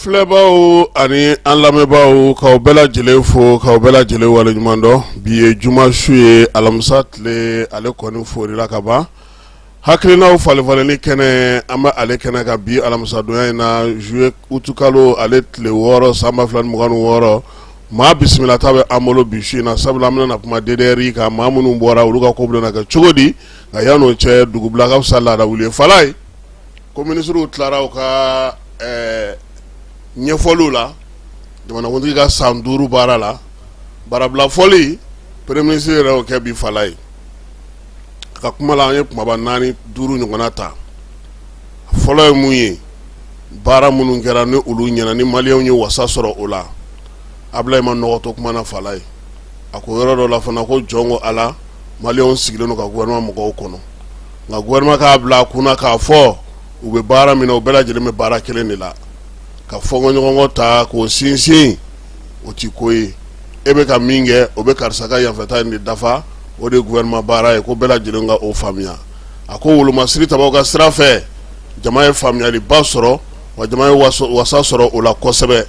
An filɛbaw ani an lamɛnbaaw, k'aw bɛɛ lajɛlen fo, k'aw bɛɛ lajɛlen waleɲuman dɔn. Bi ye juma su ye, alamisa tile ale kɔni forila ka ban. Hakilinaw falenfalenni kɛnɛ, an bɛ ale kɛnɛ kan bi alamisadonya in na, juillet utukalo ale tile 6, san 2026. Maa bisimilata bɛ an bolo bi su in na, sabula an bɛna kuma DDR kan, maa minnu bɔra, olu ka ko bɛna kɛ cogo di? Nka yan'o cɛ, dugubila ka fisa laada wuli ye. Falaye ko minisiriw tilara u ka ɲɛfɔliw la jamanakuntigi ka san 5 baara la. Baarabila fɔli, premier ministre yɛrɛ y'o kɛ bi. Falaye a ka kuma la, an ye kumaba naani duuru ɲɔgɔnna ta. Fɔlɔ ye mun ye? Baara minnu kɛra ni olu ɲɛna, ni maliyɛnw ye wasa sɔrɔ o la. Abulayi ma nɔgɔ to kuma na. Falaye a ko yɔrɔ dɔ la fana ko jɔn ko Ala, maliyɛnw sigilen don ka gouvernement mɔgɔw kɔnɔ, nka gouvernement k'a bila a kunna k'a fɔ u bɛ baara min na, u bɛɛ lajɛlen bɛ baara kelen de la. Ka fɔnkɔɲɔgɔnkɔ ta k'o sinsin, o ti ko ye. E bɛ ka min kɛ, o bɛ karisa ka yanfɛta in de dafa, o de ye gouvernement baara ye, ko bɛɛ lajɛlen ka o faamuya. A ko wolomasiri tabaw ka sira fɛ, jama ye faamuyaliba sɔrɔ, wa jama ye wasa sɔrɔ o la kosɛbɛ.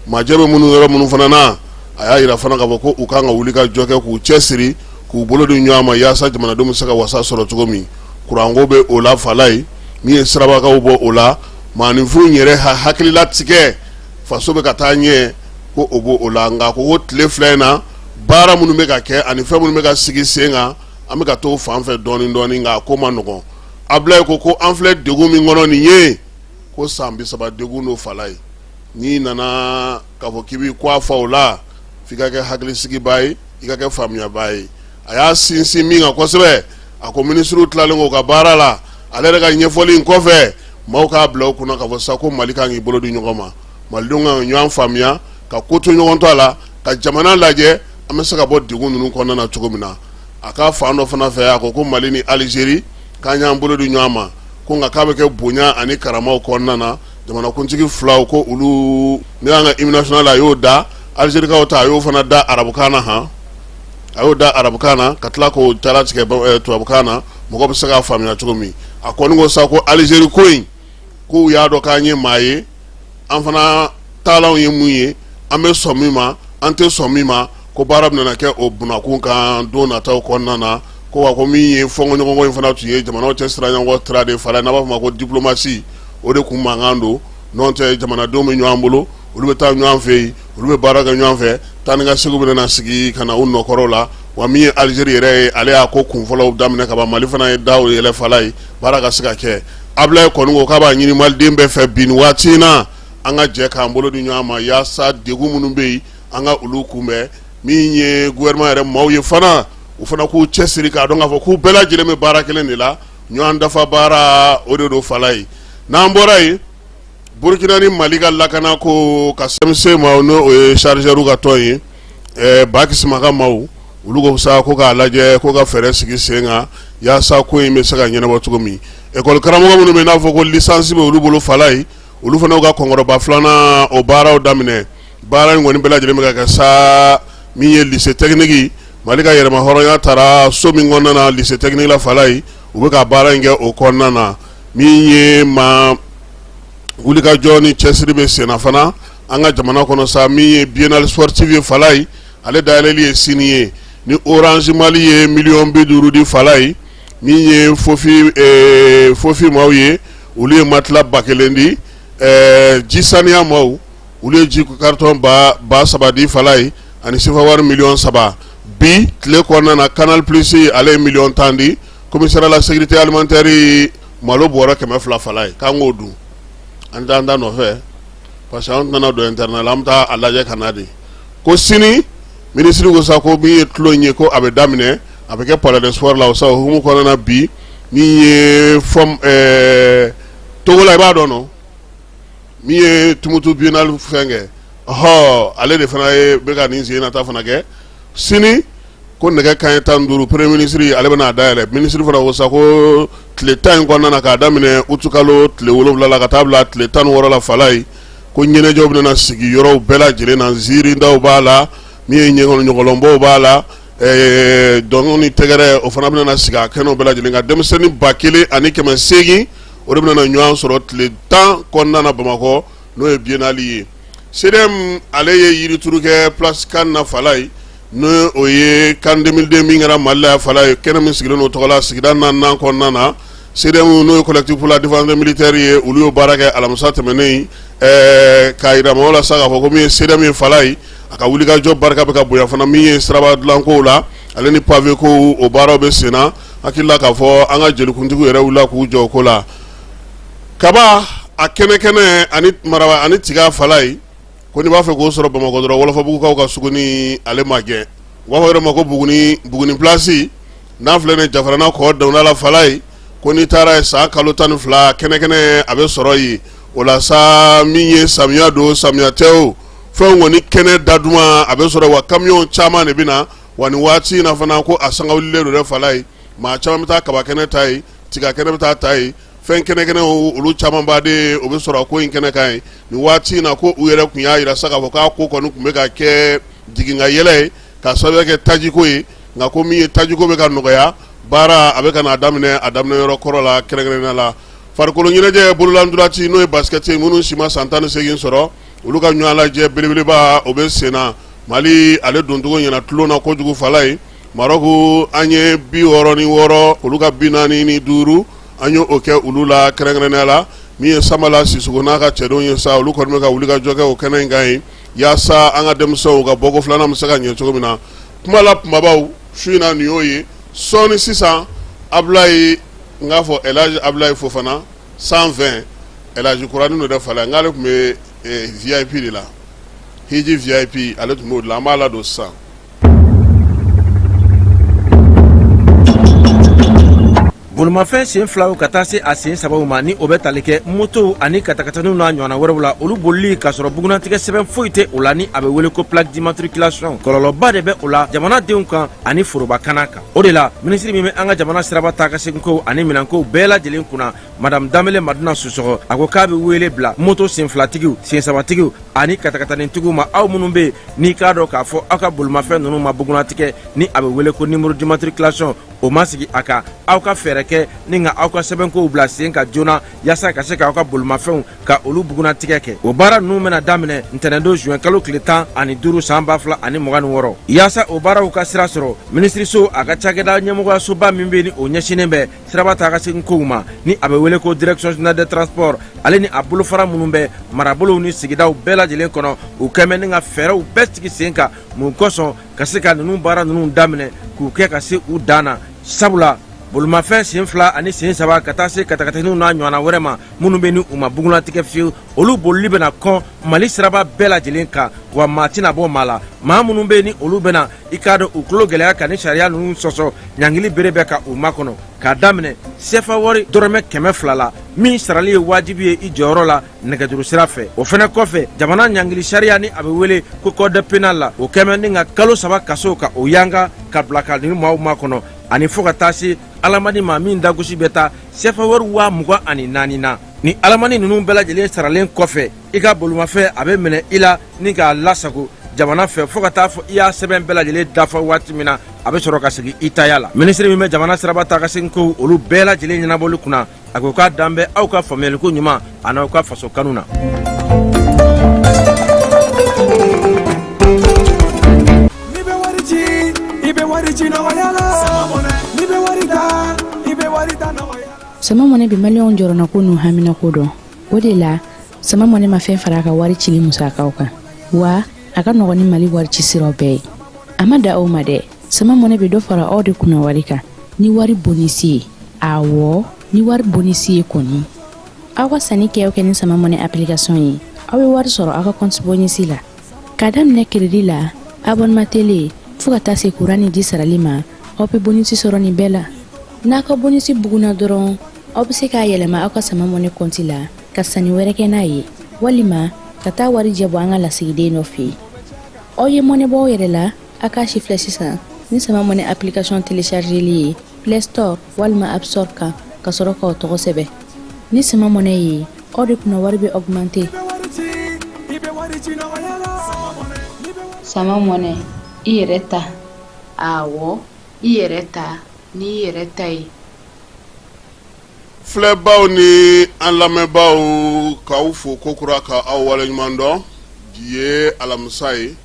Majɛ bɛ minnu yɔrɔ minnu fana na, a y'a jira fana k'a fɔ ko u kan ka wuli ka jɔ kɛ, k'u cɛ siri, k'u bolo di ɲɔgɔn ma, yaasa jamanadenw bɛ se ka wasa sɔrɔ cogo min. Kuranko bɛ o la. Falaye, min ye sirabakaw bɔ o la, maaninfinw yɛrɛ hakililatigɛ, faso bɛ ka taa ɲɛ, ko o b'o la. Nka ko tile 2 in na, baara minnu bɛ ka kɛ ani fɛn minnu bɛ ka sigi sen kan, an bɛ ka t'o fan fɛ dɔɔnin dɔɔnin, nka a ko man nɔgɔn. Abulaye ko an filɛ degun min kɔnɔ nin ye, ko san 30 degun don. Falaye, n'i nana k'a fɔ k'i b'i ko a fa o la, f'i ka kɛ hakilisigibaa ye, i ka kɛ faamuyabaa ye. A y'a sinsin min kan kosɛbɛ, a ko minisiriw tilalen k'u ka baara la, ale yɛrɛ ka ɲɛfɔli in kɔfɛ, maaw k'a bila u kunna k'a fɔ sa ko Mali kan k'i bolo di ɲɔgɔn ma, malidenw kan ka ɲɔgɔn faamuya, ka ko to ɲɔgɔn ta la, ka jamana lajɛ, an bɛ se ka bɔ degun ninnu kɔnɔna na cogo min na. A ka fan dɔ fana fɛ, a ko ko Mali ni Alizeri k'an y'an bolo di ɲɔgɔn ma, ko nka k'a bɛ kɛ bonya ani karamaw kɔnɔna na. Jamanakuntigi filaw ko olu ne y'an ka hymne national, a y'o da. Alizerikaw ta, a y'o fana da arabukan na. Han, a y'o da arabukan na ka tila k'o jalatigɛ tubabukan na, mɔgɔ bɛ se k'a faamuya cogo min. A kɔni ko sa ko Alizeri ko in, k'u y'a dɔn k'an ye maa ye, an fana taalanw ye mun ye, an bɛ sɔn min ma, an tɛ sɔn min ma, ko baara bɛna kɛ o bunakun kan don nataw kɔnɔna na. Ko wa ko min ye fɔnkɔɲɔgɔnkɔ in fana tun ye jamanaw cɛ siraɲɔgɔn sira de fala, n'a b'a fɔ ma ko diplomatie, o de kun mankan don. N'o tɛ, jamanadenw bɛ ɲɔgɔn bolo, olu bɛ taa ɲɔgɔn fɛ yen, olu bɛ baara kɛ ɲɔgɔn fɛ, taa ni ka segin bɛna na sigi ka na u nɔkɔrɔw la. Wa min ye Alizeri yɛrɛ ye, ale y'a ko kunfɔlɔw daminɛ ka ban. Mali fana ye da yɛlɛ Falaye, baara ka se ka kɛ. Abulaye kɔni ko k'a b'a ɲini maliden bɛɛ fɛ bi nin waati in na, an ka jɛ k'an bolo di ɲɔgɔn ma, yaasa degun minnu bɛ yen, an ka olu kunbɛn. Min ye gouvernement yɛrɛ maaw ye fana, u fana k'u cɛsiri k'a dɔn k'a fɔ k'u bɛɛ lajɛlen bɛ baara kelen de la, ɲɔgɔn dafa baara o de don. Falaye, n'an bɔra yen, Burukina ni Mali ka lakana ko ka CMC maaw, n'o ye chargeur ka tɔn ye, Baki Sima ka maaw, olu ko sa ko k'a lajɛ ko ka fɛɛrɛ sigi sen kan, yaasa ko in bɛ se ka ɲɛnabɔ cogo min. École karamɔgɔ minnu bɛ n'a fɔ ko licence bɛ olu bolo, Falaye, olu fana ka kɔnkɔrɔba filanan o baaraw daminɛ. Baara in kɔni bɛɛ lajɛlen bɛ ka kɛ sa. Min ye lycée technique, Mali ka yɛrɛma hɔrɔnya taara so min kɔnɔna na, lycée technique la, Falaye, u bɛ ka baara in kɛ o kɔnɔna na. Min ye maa wulikajɔ ni cɛsiri bɛ senna fana an ka jamana kɔnɔ sa, min ye biennale sportive ye, Falaye, ale dayɛlɛli ye sini ye. Ni Orange Mali ye miliyɔn 50 di, Falaye, min ye fofi maaw ye, olu ye matelas 1000 di. Ji saniya maaw, olu ye ji carton 3000 di, Falaye, ani sefa wari miliyɔn 3. Bi tile kɔnɔna na, Canal Plus ale ye miliyɔn 10 di. Commissariat la sécurité alimentaire, malo bɔrɔ 200, Falaye, k'an k'o dun, an t'an ta nɔfɛ, parce que an tɛna don internat la, an bɛ taa a lajɛ ka na de. Ko sini, minisiri ko sa ko min ye tulon ye, ko a bɛ daminɛ, a bɛ kɛ palais des sports la. O sa o hukumu kɔnɔna na bi, min ye fɔm Togola, i b'a dɔn nɔ, min ye Tumutu biennale fɛn kɛ, ɔhɔ, ale de fana ye bɛ ka nin sen na ta fana kɛ sini. Ko nɛgɛ kanɲɛ 15, premier ministre ale bɛna a dayɛlɛ. Minisiri fana ko sa ko tile 10 in kɔnɔna na, k'a daminɛ utukalo tile 7 la ka taa bila tile 16 la, Falaye, ko ɲɛnajɛw bɛna sigi yɔrɔw bɛɛ lajɛlen na. Ziirindaw b'a la, min ye ɲɔgɔlɔnbɔw b'a la, dɔn ni tɛgɛrɛ, o fana bɛna sigi a kɛnɛw bɛɛ lajɛlen kan. Denmisɛnnin 1800, o de bɛna ɲɔgɔn sɔrɔ tile 10 kɔnɔna na Bamakɔ. n'o ye biennale ye. CDM ale ye yirituru kɛ place CAN na Falaye, n'o o ye CAN 2002 min kɛra Mali la Falaye, kɛnɛ min sigilen don tɔgɔ la sigida naaninan kɔnɔna na. CDM, n'o ye Collectif pour la défense des militaires ye, olu y'o baara kɛ alamisa tɛmɛnen k'a jira maaw la sa k'a fɔ ko min ye CDM ye Falaye, a ka wulikajɔ barika bɛ ka bonya fana. Min ye siraba dilankow la, ale ni pavé ko, o baaraw bɛ sen na. Hakili la k'a fɔ an ka jelikuntigiw yɛrɛ wulila k'u jɔ o ko la. Kaba a kɛnɛ kɛnɛ ani maraba ani tiga Falaye, ko n'i b'a fɛ k'o sɔrɔ Bamakɔ dɔrɔn, Wɔlɔfɔbugukaw ka suguni ale ma gɛn, u b'a fɔ yɔrɔ ma ko Buguni, Buguni place n'a filɛ nin Jafarana kɔ donda la Falaye, ko n'i taara yen san kalo 12, kɛnɛkɛnɛ a bɛ sɔrɔ yen. O la sa, min ye samiya don, samiya tɛ o, fɛnw kɔni kɛnɛ da duman a bɛ sɔrɔ wa kamiyɔn caman de bɛ na wa. Nin waati in na fana, ko a sangawulilen don dɛ Falaye. Maa caman bɛ taa kaba kɛnɛ ta yen, tiga kɛnɛ bɛ taa ta yen, fɛn kɛnɛkɛnɛ olu caman baden o bɛ sɔrɔ ko in kɛnɛ kan yen nin waati in na. Ko u yɛrɛ tun y'a jira sa k'a fɔ k'a ko kɔni tun bɛ ka kɛ jigin ka yɛlɛ ye ka sababu kɛ tajiko ye, nka ko min ye tajiko bɛ ka nɔgɔya, baara a bɛ ka n'a daminɛ a daminɛ yɔrɔ kɔrɔ la. Kɛrɛnkɛrɛnnenya la, farikolo ɲɛnajɛ bololantolanci, n'o ye basket ye, minnu si ma san 18 sɔrɔ, olu ka ɲɔgɔn lajɛ belebeleba o bɛ sen na. Mali ale doncogo ɲɛna tulon na kojugu Falaye. Marɔku, an ye 66, olu ka 45, an ye o kɛ olu la. Kɛrɛnkɛrɛnnenya la, min ye Samala Sisoko n'a ka cɛdenw ye sa, olu kɔni bɛ ka wuli ka jɔ kɛ o kɛnɛ in kan yen, yaasa an ka denmisɛnw ka bɔko filanan bɛ se ka ɲɛ cogo min na. Kuma la kumabaw su in na, nin y'o ye. Sɔɔni sisan, Abulayi, n k'a fɔ Elhaji Abulayi Fofana 120, Elhaji kuranin don dɛ Falaye, n k'ale tun bɛ VIP de la, hiji VIP, ale tun b'o de la. An b'a ladon sisan. Bolimafɛn sen filaw ka taa se a sen sabaw ma, ni o bɛ tali kɛ motow ani katakataninw n'a ɲɔgɔnna wɛrɛw la, olu bolili k'a sɔrɔ bugunnatigɛ sɛbɛn foyi tɛ o la, ni a bɛ wele ko plaque d'immatriculation, kɔlɔlɔba de bɛ o la jamanadenw kan ani forobakana kan. O de la, minisiri min bɛ an ka jamana siraba taa ka seginkow ani minɛnkow bɛɛ lajɛlen kunna, Madame Danbele Madina Sisɔkɔ, a ko k'a bɛ wele bila moto senfilatigiw, sensabatigiw ani katakatanitigiw ma: aw minnu bɛ yen n'i k'a dɔn k'a fɔ aw ka bolimafɛn ninnu ma bugunnatigɛ, ni a bɛ wele ko numéro d'immatriculation, o ma sigi a kan, aw ka fɛɛrɛ kɛ ni ka aw ka sɛbɛnkow bila sen kan joona, yaasa ka se k'aw ka bolimafɛnw ka olu bugunnatigɛ kɛ. O baara ninnu bɛna daminɛ ntɛnɛndon juin kalo tile 15 san 2026. Yaasa o baaraw ka sira sɔrɔ, minisiriso a ka cakɛda ɲɛmɔgɔyasoba min bɛ ni o ɲɛsinnen bɛ siraba taa ka segin kow ma, ni a bɛ wele ko Direction générale des transports, ale ni a bolofara minnu bɛ marabolow ni sigidaw bɛɛ lajɛlen kɔnɔ, u kɛmɛ ni ka fɛɛrɛw bɛɛ sigi sen kan mun kosɔn ka se ka ninnu baara ninnu daminɛ k'u kɛ ka se u dan na. Sabula bolimafɛn sen fila ani sen saba ka taa se katakataninw n'a ɲɔgɔnna wɛrɛ ma, minnu bɛ ni u ma bugunnatigɛ fiyewu, olu bolili bɛna kɔn Mali siraba bɛɛ lajɛlen kan wa maa tɛna bɔ maa la. Maa minnu bɛ ni olu bɛna i k'a dɔn u tulo gɛlɛya ka ni sariya ninnu sɔsɔ, ɲangili bere bɛ ka u makɔnɔ k'a daminɛ sefa wari dɔrɔmɛ 200 la, min sarali ye wajibi ye i jɔyɔrɔ la nɛgɛjuru sira fɛ. O fɛnɛ kɔfɛ, jamana ɲangili sariya, ni a bɛ wele ko code pénal la, o kɛmɛ ni ka kalo 3 kaso ka o yanga ka bila ka nin maaw makɔnɔ, ani fo ka taa se alamani ma min dagosi bɛ taa sefa wari 24,000 na. Ni alamani ninnu bɛɛ lajɛlen saralen kɔfɛ, i ka bolimafɛn a bɛ minɛ i la ni k'a lasago jamana fɛ fo ka taa fɔ i y'a sɛbɛn bɛɛ lajɛlen dafa waati min na, a bɛ sɔrɔ ka segin i taya la. Minisiri min bɛ jamana siraba taa ka segin kow olu bɛɛ lajɛlen ɲɛnabɔli kunna, a ko k'a dan bɛ aw ka faamuyaliko ɲuman ani aw ka faso kanu na. N'i bɛ wari ci, i bɛ wari ci nɔgɔya la. N'i bɛ wari ta, i bɛ wari ta nɔgɔya la. Sama Mɔnɛ bɛ Maliyɛnw jɔrɔnako n'u haminako dɔn. O de la, Sama Mɔnɛ ma fɛn fara a ka wari cili musakaw kan wa a ka nɔgɔn ni Mali wari ci siraw bɛɛ ye. A ma da aw ma dɛ, Sama Mɔnɛ bɛ dɔ fara aw de kunna wari kan ni wari bonisi ye. Awɔ, ni wari bonisi ye kɔni. Aw ka sanni kɛ o kɛ ni Sama Mɔnɛ application ye, aw bɛ wari sɔrɔ aw ka compte bonisi la. K'a daminɛ crédit la, abonnement télé, fo ka taa se courant ni ji sarali ma, aw bɛ bonisi sɔrɔ nin bɛɛ la. N'a ka bonisi bugunna dɔrɔn, aw bɛ se k'a yɛlɛma aw ka Sama Mɔnɛ compte la ka sanni wɛrɛ kɛ n'a ye, walima ka taa wari jɛ bɔ an ka lasigiden dɔ fɛ yen. Aw ye mɔnɛ bɔ aw yɛrɛ la, a k'a si filɛ sisan ni Sama Mɔnɛ application téléchargeli ye Play Store walima App Store kan, ka sɔrɔ k'aw tɔgɔ sɛbɛn. Ni Sama Mɔnɛ ye, aw de kunna wari bɛ augmenter. I bɛ wari ci, i bɛ wari ci nɔgɔya la. Sama Mɔnɛ, i yɛrɛ ta. Awɔ, i yɛrɛ ta n'i yɛrɛ ta ye. Filɛbaw ni an lamɛnbaaw, k'aw fo kokura ka aw waleɲuman dɔn. Bi ye alamisa ye,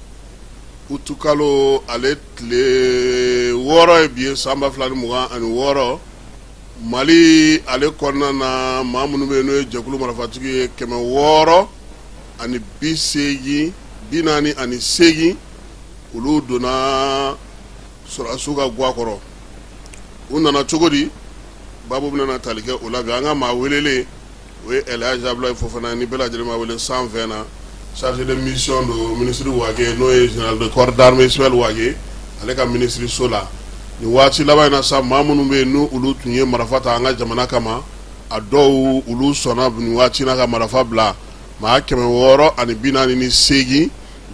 utukalo ale tile 6 ye bi ye, san 2026. Mali ale kɔnɔna na, maa minnu bɛ yen n'o ye jɛkulu marifatigi ye, 680, 48, olu donna sɔrɔdasiw ka gwa kɔrɔ. U nana cogo di? Babu bɛna tali kɛ o la bi. An ka maa welelen, o ye Elhaji Abulayi Fofana, ni bɛɛ lajɛlen b'a wele 120 na. Chargé de mission don ministre Wage, n'o ye général de corps d'armée Ismaël Wage, ale ka minisiriso la. Nin waati laban in na sa, maa minnu bɛ yen n'olu tun ye marifa ta an ka jamana kama, a dɔw olu sɔnna nin waati na ka marifa bila, maa 648.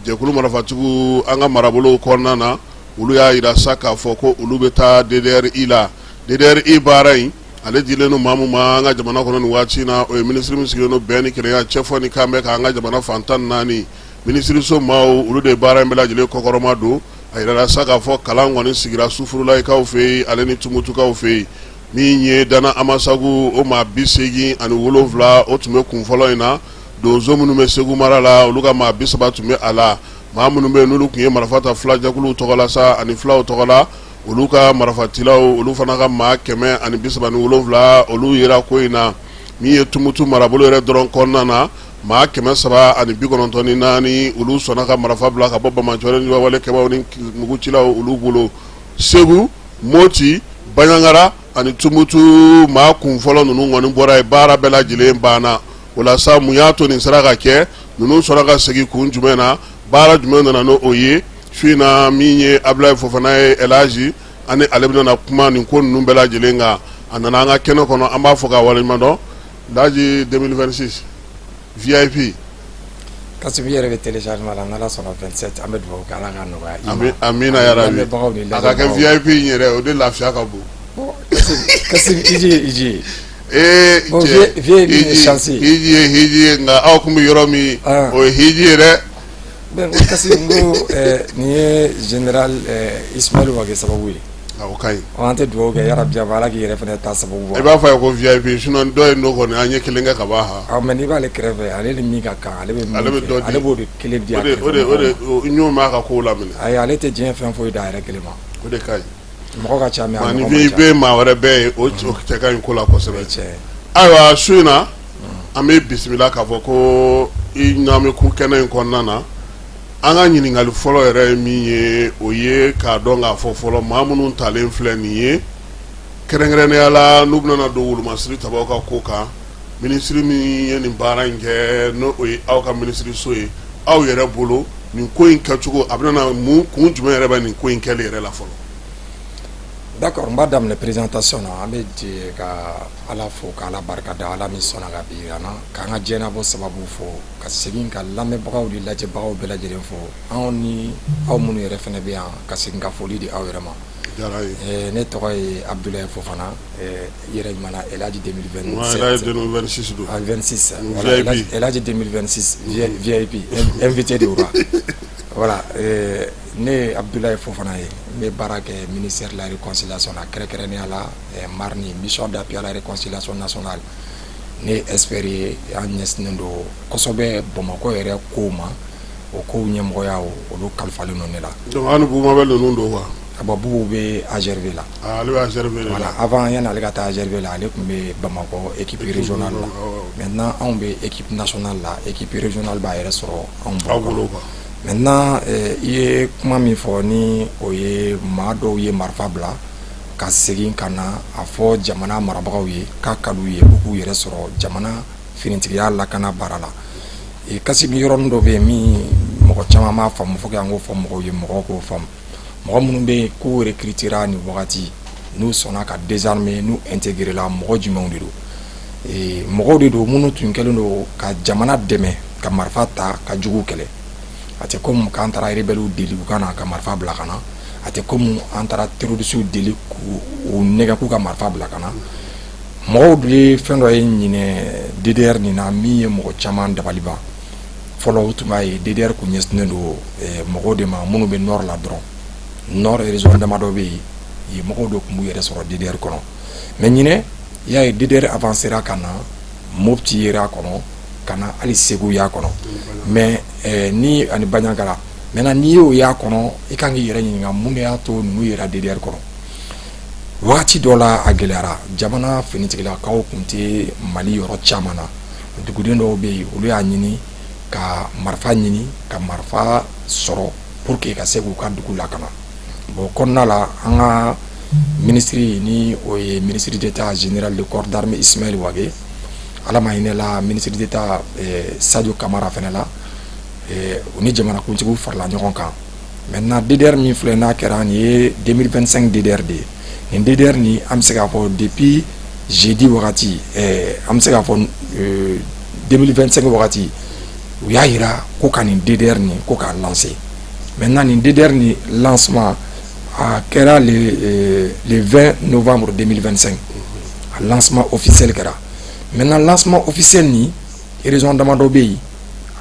Jɛkulu marifatigiw an ka marabolow kɔnɔna na, olu y'a jira sa k'a fɔ ko olu bɛ taa DDRI la. DDRI baara in, ale dilen don maa min ma an ka jamana kɔnɔ nin waati in na, o ye minisiri min sigilen don bɛn ni kelenya, cɛfɔ ni kanbɛn kan an ka jamana fan 14 minisiriso maaw, olu de ye baara in bɛɛ lajɛlen kɔkɔrɔma don. A jirala sa k'a fɔ kalan kɔni sigira Sufurulayi-kaw fɛ yen, ale ni Tumutukaw fɛ yen. Min ye Dana Amasagu, o maa 87, o tun bɛ kun fɔlɔ in na. Donso minnu bɛ Segu mara la, olu ka maa 30 tun bɛ a la. Maa minnu bɛ yen n'olu tun ye marifa ta fulajɛkuluw tɔgɔ la sa ani fulaw tɔgɔ la, olu ka marifatilaw, olu fana ka maa 137, olu yera ko in na. Min ye Tumutu marabolo yɛrɛ dɔrɔn kɔnɔna na, maa 394, olu sɔnna ka marifa bila ka bɔ banbaanciwale ni walekɛbaaw ni mugucilaw olu bolo. Segu, Moti, Banjagara ani Tumutu maa kun fɔlɔ ninnu kɔni bɔra yen, baara bɛɛ lajɛlen banna. O la sa, mun y'a to nin sera ka kɛ? Ninnu sɔnna ka segin kun jumɛn na? Baara jumɛn nana n'o ye su in na? Min ye Abulayi Fofana ye, Elhaji, ani ale bɛna kuma nin ko ninnu bɛɛ lajɛlen kan. A nana an ka kɛnɛ kɔnɔ, an b'a fɔ k'a waleɲuman dɔn. Elhaji 2026 VIP. Kassim, i yɛrɛ bɛ téléchargement la. N'Ala sɔnna, 27, an bɛ dugawu kɛ, Ala k'a nɔgɔya i ma. Amina yarabi. A ka kɛ VIP in yɛrɛ, o de lafiya ka bon. Kassim, hiji ye hiji ye. Ee cɛ, hiji ye hiji ye, nka aw tun bɛ yɔrɔ min, o ye hiji ye dɛ. Ben Kassim, n ko nin ye général Ismaël Wage sababu ye. O ka ɲi. An tɛ dugawu kɛ yarabi Ala k'i yɛrɛ fana ta sababu bɔ. I b'a fɔ a ye ko VIP, sinon dɔ in dɔ kɔni, an ye kelen kɛ ka ban han. Mais n'i b'ale kɛrɛfɛ, ale ni min ka kan, ale bɛ min kɛ, ale b'o de kelen di a kɛrɛfɛ. O de n y'o mɛn a ka kow la minɛ. Ayi, ale tɛ diɲɛ fɛn foyi d'a yɛrɛ kelen ma. O de ka ɲi. Mɔgɔ ka ca, mais a ɲɔgɔn man ca. Ni maa wɛrɛ bɛ yen, o cɛ ka ɲi ko la kosɛbɛ. Ayiwa, su in na, an bɛ bisimila k'a fɔ ko i ɲaami kun kɛnɛ in kɔnɔna na. An ka ɲininkali fɔlɔ yɛrɛ ye min ye, o ye k'a dɔn k'a fɔ fɔlɔ, maa minnu talen filɛ nin ye, kɛrɛnkɛrɛnnenya la n'u bɛna don wolomasiri tabaw ka ko kan, minisiri min ye nin baara in kɛ, n'o ye aw ka minisiriso ye, aw yɛrɛ bolo, nin ko in kɛcogo, a bɛna mun kun jumɛn yɛrɛ bɛ nin ko in kɛli yɛrɛ la fɔlɔ? D'accord, n b'a daminɛ présentation na. An bɛ jɛ ka Ala fo, ka Ala barika da, Ala min sɔnna ka bi jira an na, k'an ka diɲɛnabɔ sababu fo, ka segin ka lamɛnbagaw ni lajɛbagaw bɛɛ lajɛlen fo, anw ni aw minnu yɛrɛ fana bɛ yan, ka segin ka foli di aw yɛrɛ ma. Ne tɔgɔ ye Abudulayi Fofana, i yɛrɛ ɲuman Elhaji 2026 don. 26, Elhaji 2026 VIP invité de roi. Voilà, ne ye Abudulayi Fofana ye, n bɛ baara kɛ ministère de la réconciliation na, kɛrɛnkɛrɛnnenya la MARNI, mission d'appui à la réconciliation nationale. Ne ye expert ye, an ɲɛsinnen don kosɛbɛ Bamakɔ yɛrɛ kow ma. O kow ɲɛmɔgɔya, olu kalifalen don ne la. Donc aw ni Bubu Mabel ninnu don quoi? Bon, Bubu bɛ AGRV la. Ah, ale bɛ AGRV de la. Voilà, avant, yanni ale ka taa AGRV la, ale tun bɛ Bamakɔ équipe régionale la. Maintenant, anw bɛ équipe nationale la, équipe régionale b'a yɛrɛ sɔrɔ anw bolo quoi. Maintenant, i ye kuma min fɔ, ni o ye maa dɔw ye marifa bila ka segin ka na a fɔ jamana marabagaw ye k'a ka d'u ye k'u k'u yɛrɛ sɔrɔ jamana finitigiya lakana baara la. Kassim, yɔrɔnin dɔ bɛ yen min mɔgɔ caman m'a faamu, fo an k'o fɔ mɔgɔw ye, mɔgɔw k'o faamu. Mɔgɔ minnu bɛ yen k'u recruter nin wagati, n'u sɔnna ka désarmer, n'u intégrer la, mɔgɔ jumɛnw de don? Mɔgɔw de don minnu tun kɛlen don ka jamana dɛmɛ ka marifa ta ka jugu kɛlɛ. A tɛ komi k'an taara rebelles deli u ka na ka marifa bila ka na, a tɛ komi an taara terroristes deli k'u nɛgɛ k'u ka marifa bila ka na. Mɔgɔw de ye fɛn dɔ ye ɲinɛ DDR nin na min ye mɔgɔ caman dabali ban. Fɔlɔ, u tun b'a ye DDR kun ɲɛsinnen don mɔgɔw de ma minnu bɛ nord la dɔrɔn. Nord région damadɔ bɛ yen, yen mɔgɔw de tun b'u yɛrɛ sɔrɔ DDR kɔnɔ. Mais ɲinɛ I y'a ye, DDR avancera ka na Mopti yera a kɔnɔ, ka na hali Segu y'a kɔnɔ, mais ni ani Bandiagara. Maintenant, n'i y'o y'a kɔnɔ, i kan k'i yɛrɛ ɲininka mun de y'a to ninnu yera DDR kɔnɔ. Wagati dɔ la, a gɛlɛyara, jamana finitigilakaw tun tɛ Mali yɔrɔ caman na. Duguden dɔw bɛ yen, olu y'a ɲini ka marifa ɲini, ka marifa sɔrɔ pour que ka se k'u ka dugu lakana. Bon, kɔnɔna la, an ka minisiri, ni o ye ministre d'État général de corps d'armée Ismaël Wagué, Ala ma hinɛ la ministre d'État Sadio Camara fɛnɛ la, u ni jamanakuntigiw farala ɲɔgɔn kan. Maintenant, DDR min filɛ, n'a kɛra nin ye 2025 DDR de ye. Nin DDR nin, an bɛ se k'a fɔ depuis jeudi wagati, an bɛ se k'a fɔ 2025 wagati, u y'a yira ko ka nin DDR nin ko k'a lancer. Maintenant, nin DDR nin lancement a kɛra le 20 novembre 2025, a lancement officiel kɛra. Maintenant, lancement officiel nin, région damadɔ bɛ yen,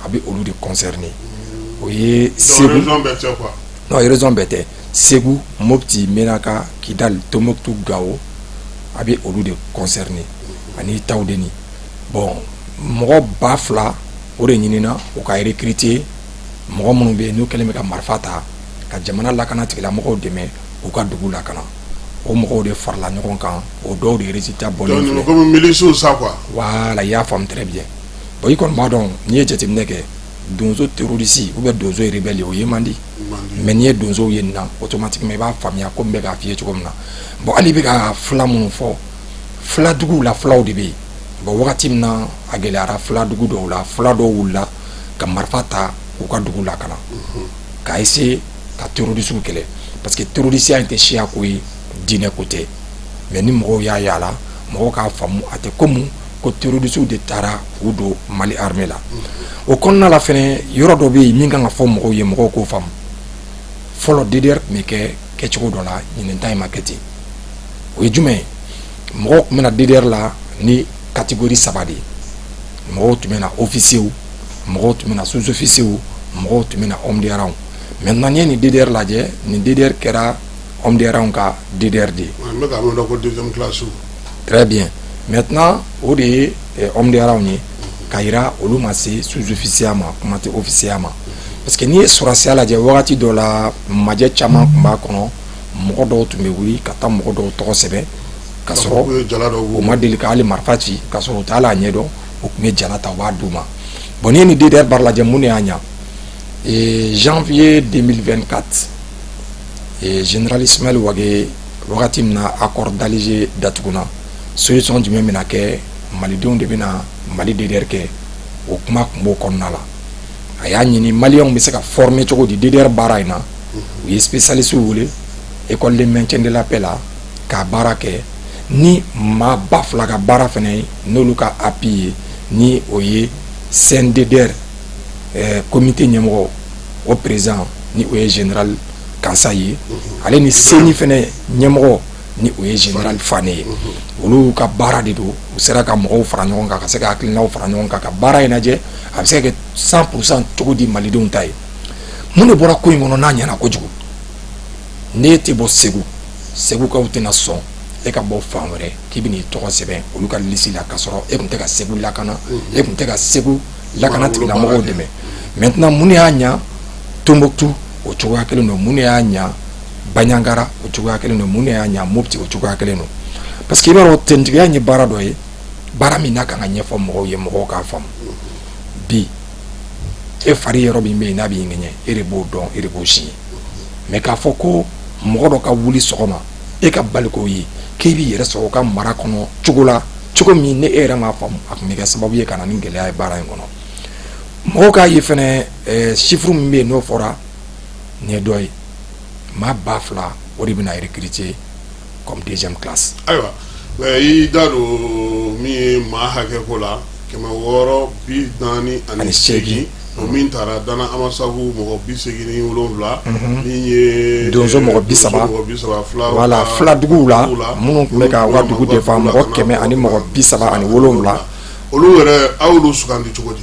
a bɛ olu de concerner. O ye Segu. Région bɛɛ tɛ quoi? Non, région bɛɛ tɛ. Segu, Mopti, Menaka, Kidal, Tombouctou, Gao, a bɛ olu de concerner ani Tawudeni. Bon, mɔgɔ 2000 o de ɲinina u ka recruter, mɔgɔ minnu bɛ yen n'u kɛlen bɛ ka marifa ta ka jamana lakana tigilamɔgɔw dɛmɛ k'u ka dugu lakana. O mɔgɔw de farala ɲɔgɔn kan, o dɔw de résultat bɔlen filɛ. Donc comme milices sa quoi. Voilà, i y'a faamu très bien. Bon, i kɔni b'a dɔn, n'i ye jateminɛ kɛ, donso terroriste ou bien donso rebelle, o ye man di. Mais n'i ye donsow ye nin na, automatiquement i b'a faamuya ko n bɛ k'a f'i ye cogo min na. Bon, hali i bɛ ka fila minnu fɔ, filaduguw la, filaw de bɛ yen. Bon, wagati min na a gɛlɛyara filadugu dɔw la, fila dɔw wulila ka marifa ta k'u ka dugu lakana, ka essayer ka terroriste kɛlɛ, parce que terroriste in tɛ siya ko ye, diinɛ ko tɛ. Mais ni mɔgɔw y'a ye a la, mɔgɔw k'a faamu, a tɛ komi ko terroriste de taara k'u don Mali armée la. O kɔnɔna la fɛnɛ, yɔrɔ dɔ bɛ yen min kan ka fɔ mɔgɔw ye, mɔgɔw k'o faamu. Fɔlɔ, DDR tun bɛ kɛ kɛcogo dɔ la, ɲinan ta in ma kɛ ten. O ye jumɛn ye? Mɔgɔw tun bɛ na DDR la ni catégorie saba de ye. Mɔgɔw tun bɛ na officier, mɔgɔw tun bɛ na sous-officier, mɔgɔw tun bɛ na homme de rang. Maintenant, n'i ye nin DDR lajɛ, nin DDR kɛra homme de rang ka DDR de ye. N bɛ k'a mɛn dɔn ko deuxième classe. Très bien. Maintenant, o de ye homme de rang ye, ka yira olu ma se sous-officier ma, kuma tɛ officier ma. Parce que n'i ye sɔrɔsiya lajɛ, wagati dɔ la, majɛ caman tun b'a kɔnɔ. Mɔgɔ dɔw tun bɛ wuli ka taa mɔgɔ dɔw tɔgɔ sɛbɛn ka sɔrɔ u ma deli ka hali marifa ci, ka sɔrɔ u t'a la ɲɛdɔn, u tun bɛ jala ta, u b'a d'u ma. Bon, n'i ye nin DDR baara lajɛ, mun de y'a ɲa? Janvier 2024, général Ismaël Wagué, wagati min na accord d'Alger datuguna, solution jumɛn bɛna kɛ, malidenw de bɛna Mali DDR kɛ, o kuma tun b'o kɔnɔna la. A y'a ɲini maliyɛnw bɛ se ka former cogo di DDR baara in na. U ye spécialiste wele école de maintien de la paix la k'a baara kɛ ni maa 2000 ka baara fana ye, n'olu ka appui ye, ni o ye CNDDR comité ɲɛmɔgɔ, o président, ni o ye général Kansa ye, ale ni CENI fɛnɛ ɲɛmɔgɔ, ni o ye général Fane ye. Olu ka baara de don. U sera ka mɔgɔw fara ɲɔgɔn kan, ka se ka hakilinaw fara ɲɔgɔn kan, ka baara in lajɛ, a bɛ se ka kɛ 100% cogo di malidenw ta ye. Mun de bɔra ko in kɔnɔ n'a ɲɛna kojugu? N'e tɛ bɔ Segu, segukaw tɛna sɔn e ka bɔ fan wɛrɛ k'i bɛ n'i tɔgɔ sɛbɛn olu ka liste la, k'a sɔrɔ e tun tɛ ka Segu lakana, e tun tɛ ka Segu lakana tigilamɔgɔw dɛmɛ. Maintenant, mun de y'a ɲa Tombouctou? O cogoya kelen don. Mun de y'a ɲa Bandiagara? O cogoya kelen don. Mun de y'a ɲa Mopti? O cogoya kelen don. Parce que i b'a dɔn, tenitigiya ye baara dɔ ye, baara min n'a kan ka ɲɛfɔ mɔgɔw ye, mɔgɔw k'a faamu. Bi, e fari yɔrɔ min bɛ yen n'a b'i ŋɛɲɛ, e de b'o dɔn, e de b'o si ye. Mais k'a fɔ ko mɔgɔ dɔ ka wuli sɔgɔma, e ka bali k'o ye k'e b'i yɛrɛ sɔrɔ o ka mara kɔnɔ cogo la, cogo min ni e yɛrɛ m'a faamu, a tun bɛ kɛ sababu ye ka na ni gɛlɛya ye baara in kɔnɔ. Mɔgɔw k'a ye fɛnɛ, chiffre min bɛ yen n'o fɔra, nin ye dɔ ye, maa 2000, o de bɛna recruter comme deuxième classe. Ayiwa, i y'i da don min ye maa hakɛ ko la, 648, o min taara Dana Amasagu, mɔgɔ 87, min ye donso mɔgɔ 30, mɔgɔ 30, fila. Voilà, filaduguw la, minnu tun bɛ ka u ka dugu défend, mɔgɔ 137. Olu yɛrɛ, aw y'olu sugandi cogo di?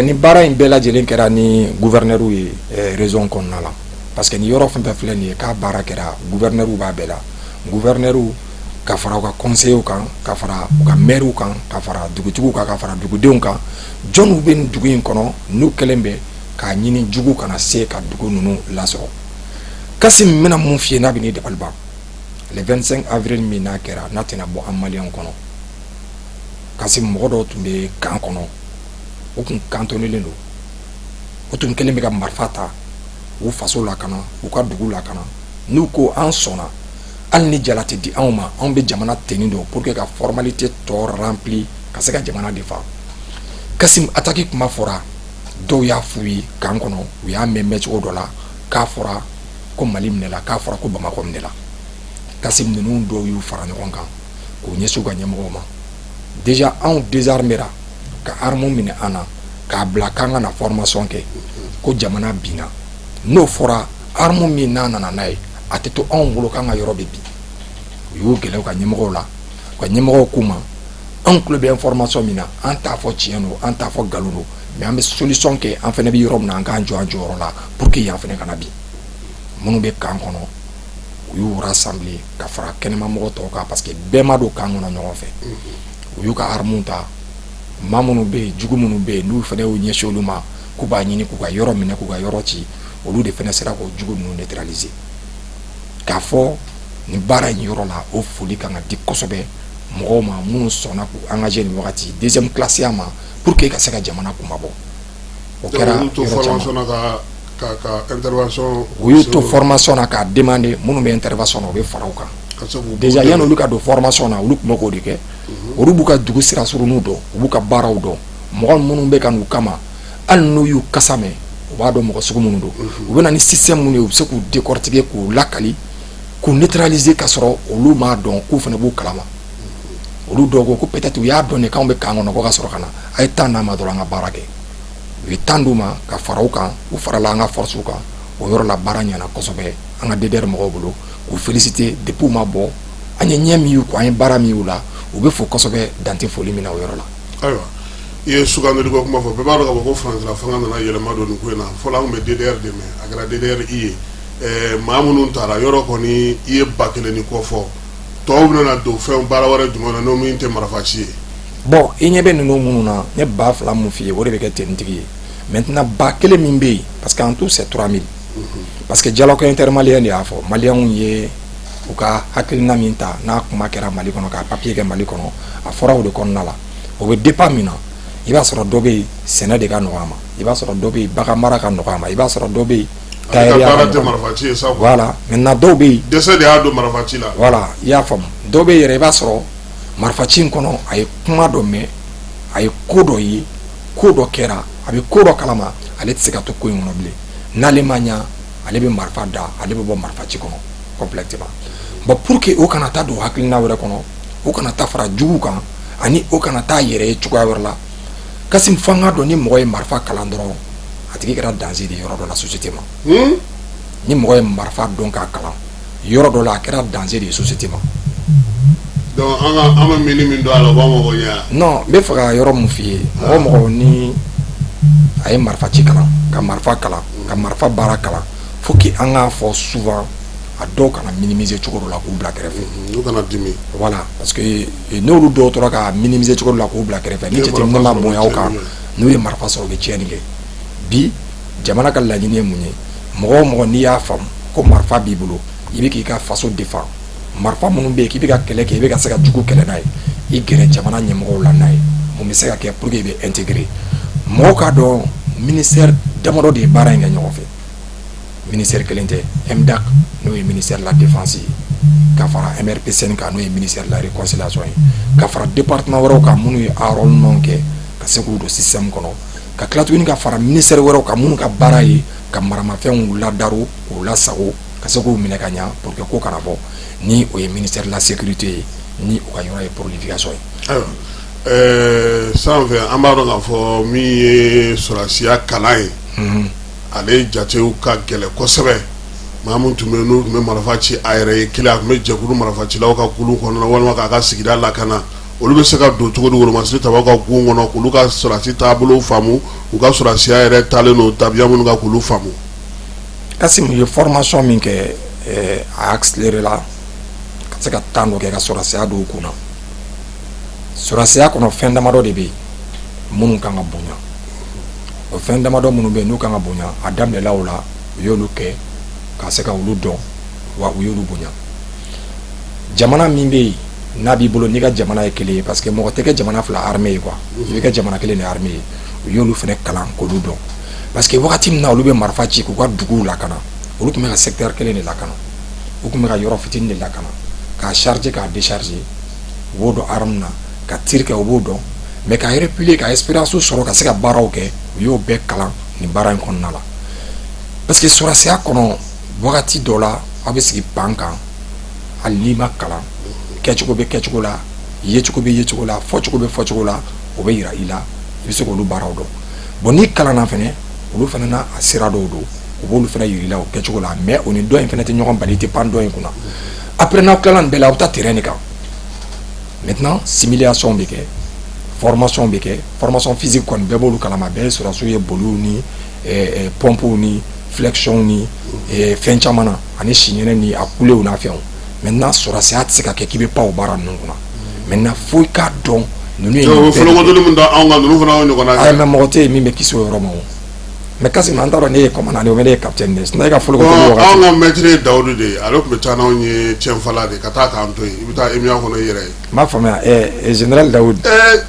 Ni baara in bɛɛ lajɛlen kɛra ni gouverneur ye région kɔnɔna la, parce que ni yɔrɔ fɛn fɛn filɛ nin ye k'a baara kɛra, gouverneur b'a bɛɛ la, gouverneur ka Ka fara u ka conseillers kan, ka fara u ka maires kan, ka fara dugutigiw kan, ka fara dugudenw kan. Jɔnniw bɛ nin dugu in kɔnɔ n'u kɛlen bɛ k'a ɲini jugu kana se ka dugu ninnu lasɔrɔ? Kasim, n bɛna mun f'i ye n'a bɛ n'i dabali ban? Le 25 avril min n'a kɛra, n'a tɛna bɔ an maliyɛnw kɔnɔ. Kasim, mɔgɔ dɔw tun bɛ camp kɔnɔ, o tun kantonnelen don, o tun kɛlen bɛ ka marifa ta u faso lakana, u ka dugu lakana. N'u ko an sɔnna, hali ni jala tɛ di anw ma, anw bɛ jamana tenue don pour que ka formalité tɔ rempli ka se ka jamana défend. Kasim, attaque kuma fɔra, dɔw y'a f'u ye camp kɔnɔ, u y'a mɛn mɛncogo dɔ la k'a fɔra ko Mali minɛla, k'a fɔra ko Bamakɔ minɛla. Kasim, ninnu dɔw y'u fara ɲɔgɔn kan k'u ɲɛsin u ka ɲɛmɔgɔw ma. Déjà anw désarmera, ka arme minɛ an na k'a bila k'an ka na formation kɛ, ko jamana binna. N'o fɔra, arme min n'a nana n'a ye, a tɛ to anw bolo k'an ka yɔrɔ bɛ bin. U y'u gɛlɛya u ka ɲɛmɔgɔw la. U ka ɲɛmɔgɔw k'u ma: anw tulo bɛ information min na, an t'a fɔ tiɲɛ don, an t'a fɔ nkalon don, mais an bɛ solution kɛ. An fana bɛ yɔrɔ min na, an k'an jɔ an jɔyɔrɔ la pour que yan fana kana bin. Minnu bɛ camp kɔnɔ, u y'u rassembler ka fara kɛnɛmamɔgɔ tɔw kan, parce que bɛɛ ma don camp kɔnɔ ɲɔgɔn fɛ. U y'u ka armes ta. Maa minnu bɛ yen, jugu minnu bɛ yen, n'u fana y'u ɲɛsin olu ma k'u b'a ɲini k'u ka yɔrɔ minɛ, k'u ka yɔrɔ ci, olu de fana sera k'o jugu ninnu neutraliser. K'a fɔ nin baara in yɔrɔ la, o foli kan ka di kosɛbɛ mɔgɔw ma minnu sɔnna k'u engager nin wagati deuxième classe ya ma pour que ka se ka jamana kunmabɔ. O kɛra yɔrɔ caman ka intervention. U y'u to formation na k'a demander. Minnu bɛ intervention na, u bɛ fara u kan. Déjà, yanni olu ka don formation na, olu tun bɛ k'o de kɛ. Olu b'u ka dugu sira surunninw dɔn, u b'u ka baaraw dɔn. Mɔgɔ minnu bɛ ka n'u kama, hali n'u y'u kasa mɛn, u b'a dɔn mɔgɔ sugu minnu don. U bɛ na ni système minnu ye, u bɛ se k'u décortiquer, k'u lakali, k'u neutraliser, ka sɔrɔ olu m'a dɔn k'u fana b'u kalama. Olu dɔw ko ko peut-être u y'a dɔn de k'anw bɛ camp kɔnɔ, ko ka sɔrɔ ka na. A ye temps d'an ma dɔrɔn, an ka baara kɛ. U ye temps d'u ma ka fara u kan, u farala an ka force kan. O yɔrɔ la, baara ɲɛna kosɛbɛ an ka DDR mɔgɔw bolo, k'u féliciter. Depuis u ma bɔ, an ye ɲɛ min y'u kun, an ye baara min y'u la, u bɛ fo kosɛbɛ, dante foli min na o yɔrɔ la. Ayiwa, i ye sugandili ko kuma fɔ. Bɛɛ b'a dɔn k'a fɔ ko furancɛla fanga nana yɛlɛma don nin ko in na. Fɔlɔ, an tun bɛ DDR de mɛn, a kɛra DDRI ye. Maa minnu taara yɔrɔ kɔni, i ye 1000 ni kɔ fɔ. Tɔw bɛna don fɛn baara wɛrɛ jumɛn na n'o min tɛ marifa ci ye? Bon, i ɲɛ bɛ ninnu minnu na, n ye 2000 mun f'i ye, o de bɛ kɛ tenitigi ye. Maintenant, 1000 min bɛ yen, parce que en tout c'est 3000, parce que dialogue intermalien de y'a fɔ maliyɛnw ye, u ka hakilina min ta n'a kuma kɛra Mali kɔnɔ, k'a papier kɛ Mali kɔnɔ, a fɔra o de kɔnɔna la. O bɛ dépend min na, i b'a sɔrɔ dɔ bɛ yen, sɛnɛ de ka nɔgɔ a ma. I b'a sɔrɔ dɔ bɛ yen, bagan mara ka nɔgɔ a ma. I b'a sɔrɔ dɔ bɛ yen, tailleur ka nɔgɔ a ma. Marifa ci ye sa. Voilà. Maintenant, dɔw bɛ yen, dɛsɛ de y'a don marifa ci la. Voilà, i y'a faamu. Dɔw bɛ yen yɛrɛ, i b'a sɔrɔ marifa ci in kɔnɔ, a ye kuma dɔ mɛn, a ye ko dɔ ye, ko dɔ kɛra, a bɛ ko dɔ kalama, ale tɛ se ka to ko in kɔnɔ bilen. N'ale ma ɲa, ale bɛ marifa da, ale bɛ bɔ marifa ci kɔnɔ complètement. Bon, pour que o kana taa don hakilina wɛrɛ kɔnɔ, o kana taa fara jugu kan, ani o kana taa yɛrɛ ye cogoya wɛrɛ la. Kasim, fo an ka dɔn, ni mɔgɔ ye marifa kalan dɔrɔn, a tigi kɛra danger de ye yɔrɔ dɔ la société ma. Ni mɔgɔ ye marifa dɔn k'a kalan yɔrɔ dɔ la, a kɛra danger de ye société ma. Donc an ka an bɛ mini min don a la, o b'a mɔgɔ ɲɛ. Non, n bɛ fɛ ka yɔrɔ mun f'i ye, mɔgɔ o mɔgɔ ni a ye marifa ci kalan, ka marifa kalan, ka marifa baara kalan, faut que an k'a fɔ souvent, a dɔw kana minimiser cogo dɔ la k'u bila kɛrɛfɛ. U kana dimi. Voilà, parce que n'olu dɔw tora ka minimiser cogo dɔ la k'u bila kɛrɛfɛ, ni jateminɛ ma bonya o kan, n'u ye marifa sɔrɔ, u bɛ tiɲɛni kɛ. Bi jamana ka laɲini ye mun ye? Mɔgɔ o mɔgɔ n'i y'a faamu ko marifa b'i bolo, i bɛ k'i ka faso défend, marifa minnu bɛ yen k'i bɛ ka kɛlɛ kɛ, i bɛ ka se ka jugu kɛlɛ n'a ye, i gɛrɛ jamana ɲɛmɔgɔw la n'a ye, mun bɛ se ka kɛ pour que i bɛ intégrer? Mɔgɔw k'a dɔn, ministère damadɔ de ye baara in kɛ ɲɔgɔn fɛ. Ministère kelen tɛ. MDAC, n'o ye ministère de la défense ye, ka fara MRPCN kan, n'o ye ministère de la réconciliation ye, ka fara département wɛrɛw kan minnu ye enrôlement kɛ ka se k'u don système kɔnɔ, ka tila tuguni ka fara ministère wɛrɛw kan minnu ka baara ye ka maramafɛnw ladaru, k'u lasago, ka se k'u minɛ ka ɲa pour que ko kana bɔ, ni o ye ministère de la sécurité ye, ni u ka yɔrɔ ye prolification ye. Ayiwa, sanfɛ, an b'a dɔn k'a fɔ min ye sɔrɔdasiya kalan ye, ale jatew ka gɛlɛn kosɛbɛ. Maa min tun bɛ yen, n'u tun bɛ marifa ci a yɛrɛ ye kelen, a tun bɛ jɛkulu marifacilaw ka kulu kɔnɔna walima k'a ka sigida lakana, olu bɛ se ka don cogo di wolomasiri tabaw ka gun kɔnɔ, k'olu ka sɔrɔdasi taabolo faamu, u ka sɔrɔdasiya yɛrɛ taalen don tabiya minnu kan, k'olu faamu? Kasim, ye formation min kɛ, a accéléré la ka se ka temps dɔ kɛ ka sɔrɔdasiya don u kun na. Sɔrɔdasiya kɔnɔ, fɛn damadɔ de bɛ yen minnu kan ka bonya. O fɛn damadɔ minnu bɛ yen n'u kan ka bonya, a daminɛla o la, u y'olu kɛ ka se ka olu dɔn, wa u y'olu bonya. Jamana min bɛ yen n'a b'i bolo, n'i ka jamana ye kelen ye, parce que mɔgɔ tɛ kɛ jamana fila armée ye quoi, i bɛ kɛ jamana kelen de armée ye. U y'olu fana kalan k'olu dɔn, parce que wagati min na olu bɛ marifa ci k'u ka duguw lakana, olu tun bɛ ka secteur kelen de lakana, u tun bɛ ka yɔrɔ fitinin de lakana. K'a charger, k'a décharger, u b'o dɔn. Arme na, ka tir kɛ, u b'o dɔn. Mais ka replier, ka expérience sɔrɔ, ka se ka baaraw kɛ, u y'o bɛɛ kalan nin baara in kɔnɔna la. Parce que sɔrɔdasiya kɔnɔ, wagati dɔ la, aw bɛ sigi pan kan, hali n'i ma kalan, kɛcogo bɛ kɛcogo la, yecogo bɛ yecogo la, fɔcogo bɛ fɔcogo la, o bɛ yira i la, i bɛ se k'olu baaraw dɔn. Bon, n'i kalanna fɛnɛ, olu fana n'a a sira dɔw don, u b'olu fana yira i la o kɛcogo la. Mais o ni dɔ in fana tɛ ɲɔgɔn bali, i tɛ pan dɔ in kunna. Après, n'aw tilala nin bɛɛ la, aw bɛ taa terrain de kan. Maintenant, simulation bɛ kɛ, formation bɛ kɛ. Formation physique kɔni, bɛɛ b'olu kalama, bɛɛ ye sɔrɔdasiw ye, boliw ni pompew ni flexion ni fɛn caman na, ani siɲɛnɛ ni a kulew n'a fɛnw. Maintenant, sɔrɔdasiya tɛ se ka kɛ k'i bɛ pan o baara ninnu kunna. Maintenant, fo i k'a dɔn ninnu ye. O folokodoli min da anw kan, ninnu fana y'o ɲɔgɔnna kɛ. Ayi, mais mɔgɔ tɛ yen min bɛ kisi o yɔrɔ ma o. Mais Kassim, an t'a dɔn ne ye commandant de ye, ne ye capitaine de ye, sinon e ka folokodoli wagati. Anw ka maître ye Dawudu de ye, ale tun bɛ taa n'anw ye Tienfala de ka taa k'an to yen, i bɛ taa EMIA kɔnɔ i yɛrɛ ye. N m'a faamuya, général Dawudu.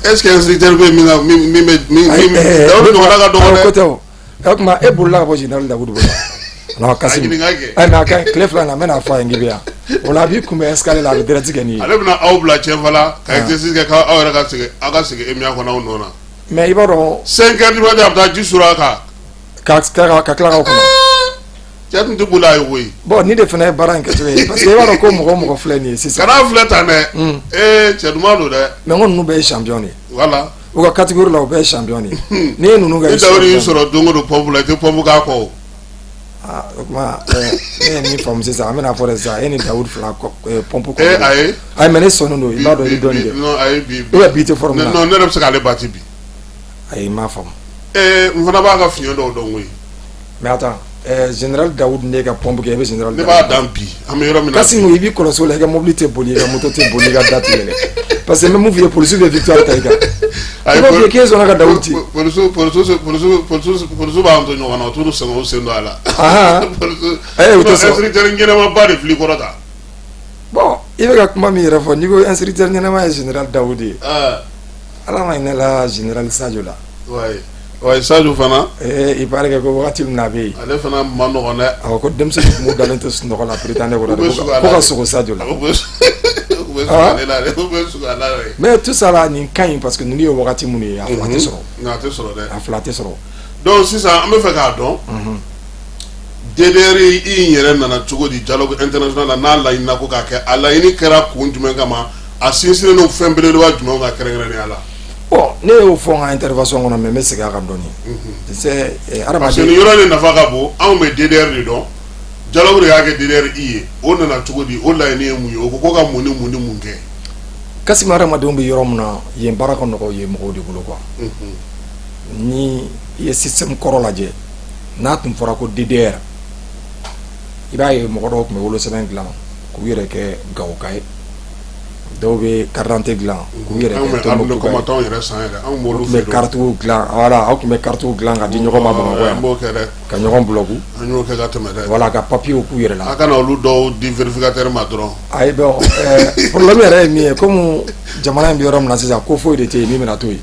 Est ce que instructeur bɛ yen min ka min min bɛ min min Dawudu ɲɔgɔnna ka dɔgɔ dɛ. Ko tɛ o. O tuma e bolila ka bɔ général Dawudu bolo. Non, Kassim. A ɲininka kɛ. Ayi, mais a ka ɲi, tile 2 in na, n bɛna fɔ a ye n k'i bɛ yan. O la, a b'i kunbɛn escalier la, a bɛ direct kɛ n'i ye. Ale bɛna aw bila Tienfala ka exercice kɛ, k'aw yɛrɛ ka segin, aw ka segin EMIA kɔnɔ aw nɔ na. Mais i b'a dɔn. 5 heures du matin, a bɛ taa ji suru a kan. Ka tila k'aw kɔnɔ. Cɛ tun tɛ boli a ye koyi. Bon, ni de fana ye baara in kɛcogo ye, parce que i b'a dɔn ko mɔgɔ o mɔgɔ filɛ nin ye sisan. Kana filɛ tan dɛ. Ee, cɛ duman don dɛ. Mais n ko ninnu bɛɛ ye champion de ye. Voilà. U ka catégorie la, u bɛɛ ye champion de ye. N'i ye ninnu kɛ. Ni Dawudu y'i sɔrɔ don o don pompe la, i tɛ pompe k'a kɔ o. Aa, o tuma ne ye min faamu sisan, an bɛna fɔ de sisan, e ni Dawudu fila pompe. Ee, ayi. Ayi, mais ne sɔnnen don, i b'a dɔn, i bɛ dɔɔnin kɛ. Non, ayi, bi. Ou bien bi tɛ forme na. Non, ne yɛrɛ bɛ se k'ale battre bi. Ayi, n m'a faamu. Ee, n fana b'a ka fiɲɛ dɔw dɔn koyi. Mais attends, général Daoud, ne ka pompe kɛ, e bɛ général. Ne b'a dan bi, an bɛ yɔrɔ min na. Kasimu, i b'i kɔlɔsi o la, i ka mobili tɛ boli, i ka moto tɛ boli, i ka da tɛ yɛlɛ. Parce que n bɛ mun f'i ye, polisiw bɛ victoire ta i kan. I b'a f'i ye k'e sɔnna ka Daoud ci. Polisiw polisiw polisiw polisiw polisiw b'an to ɲɔgɔn na, u t'u sɛgɛn, u sen don a la. Polisiw. Ee, u tɛ sɔn. Instructeur ɲɛnamaba de fili kɔrɔ ta. Bon, i bɛ ka kuma min yɛrɛ fɔ, n'i ko instructeur ɲɛnama ye général Daoud ye. Ala ma hinɛ la général Sadio la. Ouais. Ouais, Sadio fana. Ee, il paraît que ko wagati min na a bɛ yen. Ale fana ma nɔgɔn dɛ. Awɔ, ko denmisɛnnin tun b'u dalen to sunɔgɔ la Prytanée kɔnɔ ko ka sogo Sadio la. U bɛ sugu ale la dɛ, u bɛ sugu a la dɛ. Mais tout ça la, nin ka ɲi, parce que ninnu ye wagati minnu ye, a fila tɛ sɔrɔ. Nka a tɛ sɔrɔ dɛ. A fila tɛ sɔrɔ. Donc sisan, an bɛ fɛ k'a dɔn. DDR in yɛrɛ nana cogo di dialogue international la, n'a laɲinina ko k'a kɛ, a laɲini kɛra kun jumɛn kama, a sinsinnen don fɛn belebeleba jumɛn kan kɛrɛnkɛrɛnnenya la? Bon, ne y'o fɔ n ka intervention kɔnɔ, mais n bɛ segin a kan dɔɔni. Tu sais, hadamaden. Parce que nin yɔrɔ de nafa ka bon, anw bɛ DDR de dɔn, dialogue de y'a kɛ DDRI ye, o nana cogo di, o laɲini ye mun ye, o ko ko ka mun ni mun ni mun kɛ? Kassim, hadamadenw bɛ yɔrɔ min na, yen baara ka nɔgɔ yen mɔgɔw de bolo quoi. Ni i ye système kɔrɔ lajɛ, n'a tun fɔra ko DDR, i b'a ye mɔgɔ dɔw tun bɛ wolosɛbɛn dilan k'u yɛrɛ kɛ Gawoka ye, dɔw bɛ carte d'identité dilan k'u yɛrɛ kɛ Tombouctou ye, u tun bɛ karitiw dilan, voilà, aw tun bɛ karitiw dilan ka di ɲɔgɔn ma Bamakɔ yan, ka ɲɔgɔn bloquer, an y'o kɛ ka tɛmɛ dɛ, voilà, ka papiers k'u yɛrɛ la. A kana olu dɔw di vérificateur ma dɔrɔn. Ayi, bon, problème yɛrɛ ye min ye, comme jamana in bɛ yɔrɔ min na sisan, ko foyi de tɛ yen min bɛna to yen.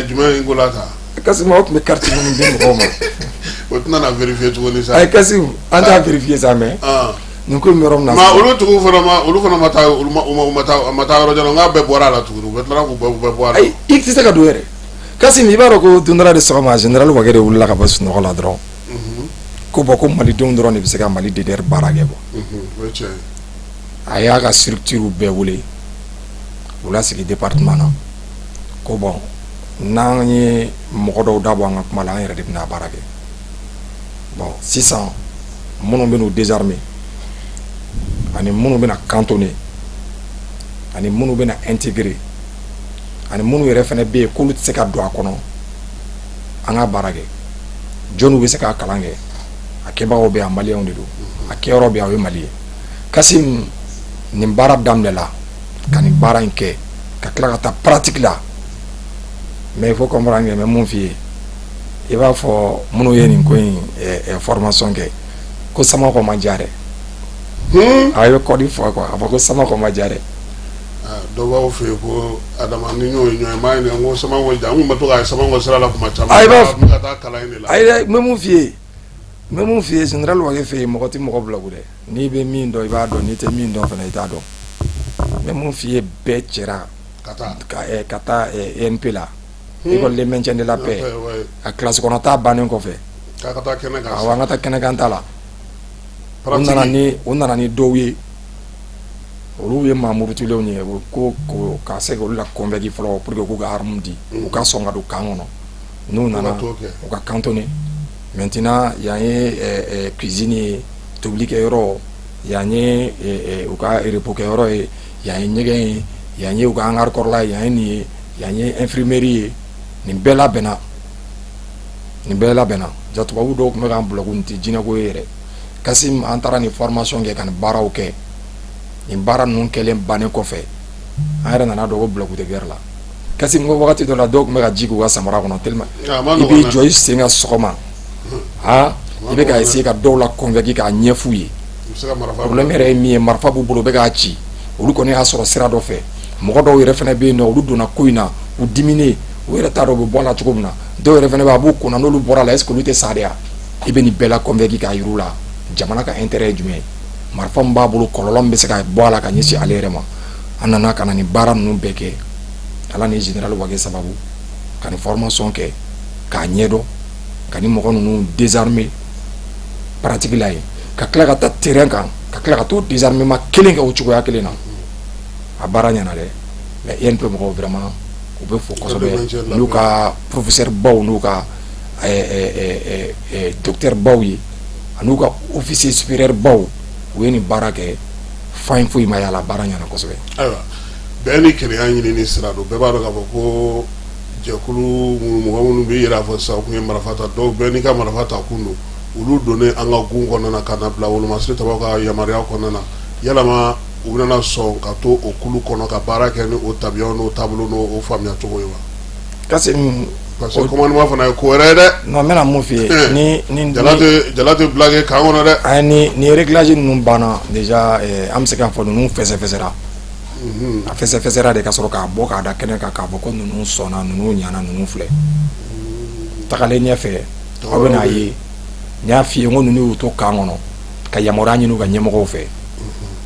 Jumɛn in ko la ta? Kassim, aw tun bɛ carte minnu di mɔgɔw ma. O tɛna na vérifier tuguni sa. Ayi Kassim, an t'a vérifier sa, mais nin ko in bɛ yɔrɔ min na. Ma olu tigiw fana ma, olu fana ma taa, olu ma, u ma taa, ma taa yɔrɔ jan, n k'a bɛɛ bɔra a la tuguni, u bɛ tila k'u bɛɛ bɔ a la. Ayi, i tɛ se ka don yɛrɛ. Kassim, i b'a dɔn ko don dɔ la de sɔgɔma, général Wagué de wulila ka bɔ sunɔgɔ la dɔrɔn. Ko bon, ko malidenw dɔrɔn de bɛ se ka Mali DDR baara kɛ bɔ. O ye tiɲɛ ye. A y'a ka structure bɛɛ wele, u lasigi département na, ko bon, n'an ye mɔgɔ dɔw dabɔ an ka kuma la, an yɛrɛ de bɛna baara kɛ. Bon, sisan minnu bɛ n'u désarmer, ani minnu bɛna cantonner, ani minnu bɛna intégrer, ani minnu yɛrɛ fana bɛ yen k'olu tɛ se ka don a kɔnɔ, an ka baara kɛ. Jɔnniw bɛ se k'a kalan kɛ? A kɛbagaw bɛ yan, maliyɛnw de don. A kɛyɔrɔ bɛ yan, o ye Mali ye. Kassim, Nin baara daminɛla ka nin baara in kɛ ka tila ka taa pratique la, mais il faut comprendre que n bɛ mun f'i ye, i b'a fɔ minnu ye nin ko in formation kɛ ko Samakɔ ma diya dɛ. A ye code fɔ quoi, a fɔ ko Samakɔ ma diya dɛ. Dɔw b'aw fɛ yen ko Adama ni y'o ye ɲɔgɔn ye, n b'a ɲininka n ko Samakɔ ja, n kun bɛ to k'a ye Samakɔ sira la kuma caman. A b'a ka taa kalan in de la. Ayi, n bɛ mun f'i ye, n bɛ mun f'i ye, général Wage fɛ yen, mɔgɔ tɛ mɔgɔ bila dɛ. N'i bɛ min dɔn, i b'a dɔn, n'i tɛ min dɔn fana, i t'a dɔn. N bɛ mun f'i ye, bɛɛ cɛra ka taa EMP la, école de maintien de la paix, a classe kɔnɔta bannen kɔfɛ, awɔ, an ka taa kɛnɛkan ta la. U nana ni dɔw ye, olu ye maa murutilenw ye, ko ka se k'olu la convaincre fɔlɔ pour que k'u ka arme di, u ka sɔn ka don camp kɔnɔ. N'u nana, u ka cantonner. Maintenant, yan ye cuisine ye, tobilikɛyɔrɔ, yan ye u ka repos kɛyɔrɔ ye, yan ye ɲɛgɛn ye, yan ye u ka hangar kɔrɔla ye, yan ye nin ye, yan ye infirmerie ye. Nin bɛɛ labɛnna, nin bɛɛ labɛnna. Ja tubabu dɔw tun bɛ k'an bila ko nin tɛ jinɛko ye yɛrɛ. Kasim, an taara nin formation kɛ ka nin baaraw kɛ. Nin baara ninnu kɛlen bannen kɔfɛ, an yɛrɛ nana dɔn ko bloc tɛ guerre la. Kasim, ko wagati dɔ la, dɔw tun bɛ ka ji k'u ka samara kɔnɔ tellement i b'i jɔ i sen ka sɔgɔma, aa, i bɛ ka essayer ka dɔw la convaincre k'a ɲɛf'u ye. Problème yɛrɛ ye min ye, marifa b'u bolo, u bɛ k'a ci. Olu kɔni y'a sɔrɔ sira dɔ fɛ. Mɔgɔ dɔw yɛrɛ fana bɛ yen nɔ, olu donna ko in na, u diminen, u yɛrɛ t'a dɔn u bɛ bɔ a la cogo min na. Dɔw yɛrɛ fana bɛ, a b'u kunna, n'olu bɔra a la, est ce que olu tɛ sa de wa? I bɛ nin bɛɛ la convaincre k'a yir'u la jamana ka intérêt ye jumɛn ye, marifa min b'a bolo, kɔlɔlɔ min bɛ se ka bɔ a la ka ɲɛsin ale yɛrɛ ma. An nana ka na nin baara ninnu bɛɛ kɛ. Ala ni général Wage sababu, ka nin formation kɛ k'a ɲɛdɔn, ka ni mɔgɔ ninnu désarmer pratique la yen, ka tila ka taa terrain kan, ka tila ka t'o désarmement kelen kɛ o cogoya kelen na. A baara ɲɛna dɛ. Mais INP mɔgɔw, vraiment, u bɛ fo kosɛbɛ, n'u ka professeur baw, n'u ka docteur baw ye, an'u ka officier supérieur baw. U ye nin baara kɛ, faille foyi ma y'a la, baara ɲɛna kosɛbɛ. Ayiwa, bɛɛ ni kelenya ɲinini sira don. Bɛɛ b'a dɔn k'a fɔ ko jɛkulu mɔgɔ minnu bɛ yɛrɛ fɔ sisan, u tun ye marifa ta, dɔw bɛɛ n'i ka marifa ta kun don. Olu donnen an ka gun kɔnɔna na ka na bila wolomasiri tabaw ka yamaruya kɔnɔna na, yalama u bɛna sɔn ka to o kulu kɔnɔ ka baara kɛ ni o tabiyaw n'o taabolo n'o faamuya cogo ye wa? Kasim. Parce que commandement fana ye ko wɛrɛ ye dɛ. Non, n bɛna mun f'i ye, ni jala tɛ blague camp kɔnɔ dɛ. Ayi, ni réglage ninnu banna déjà, an bɛ se k'a fɔ ninnu fɛsɛfɛsɛra. A fɛsɛfɛsɛra de ka sɔrɔ k'a bɔ k'a da kɛnɛ kan, k'a fɔ ko ninnu sɔnna, ninnu ɲana, ninnu filɛ. Tagalen ɲɛfɛ, aw bɛn'a ye. N y'a f'i ye n ko ninnu y'u to camp kɔnɔ ka yamaruya ɲini u ka ɲɛmɔgɔw fɛ,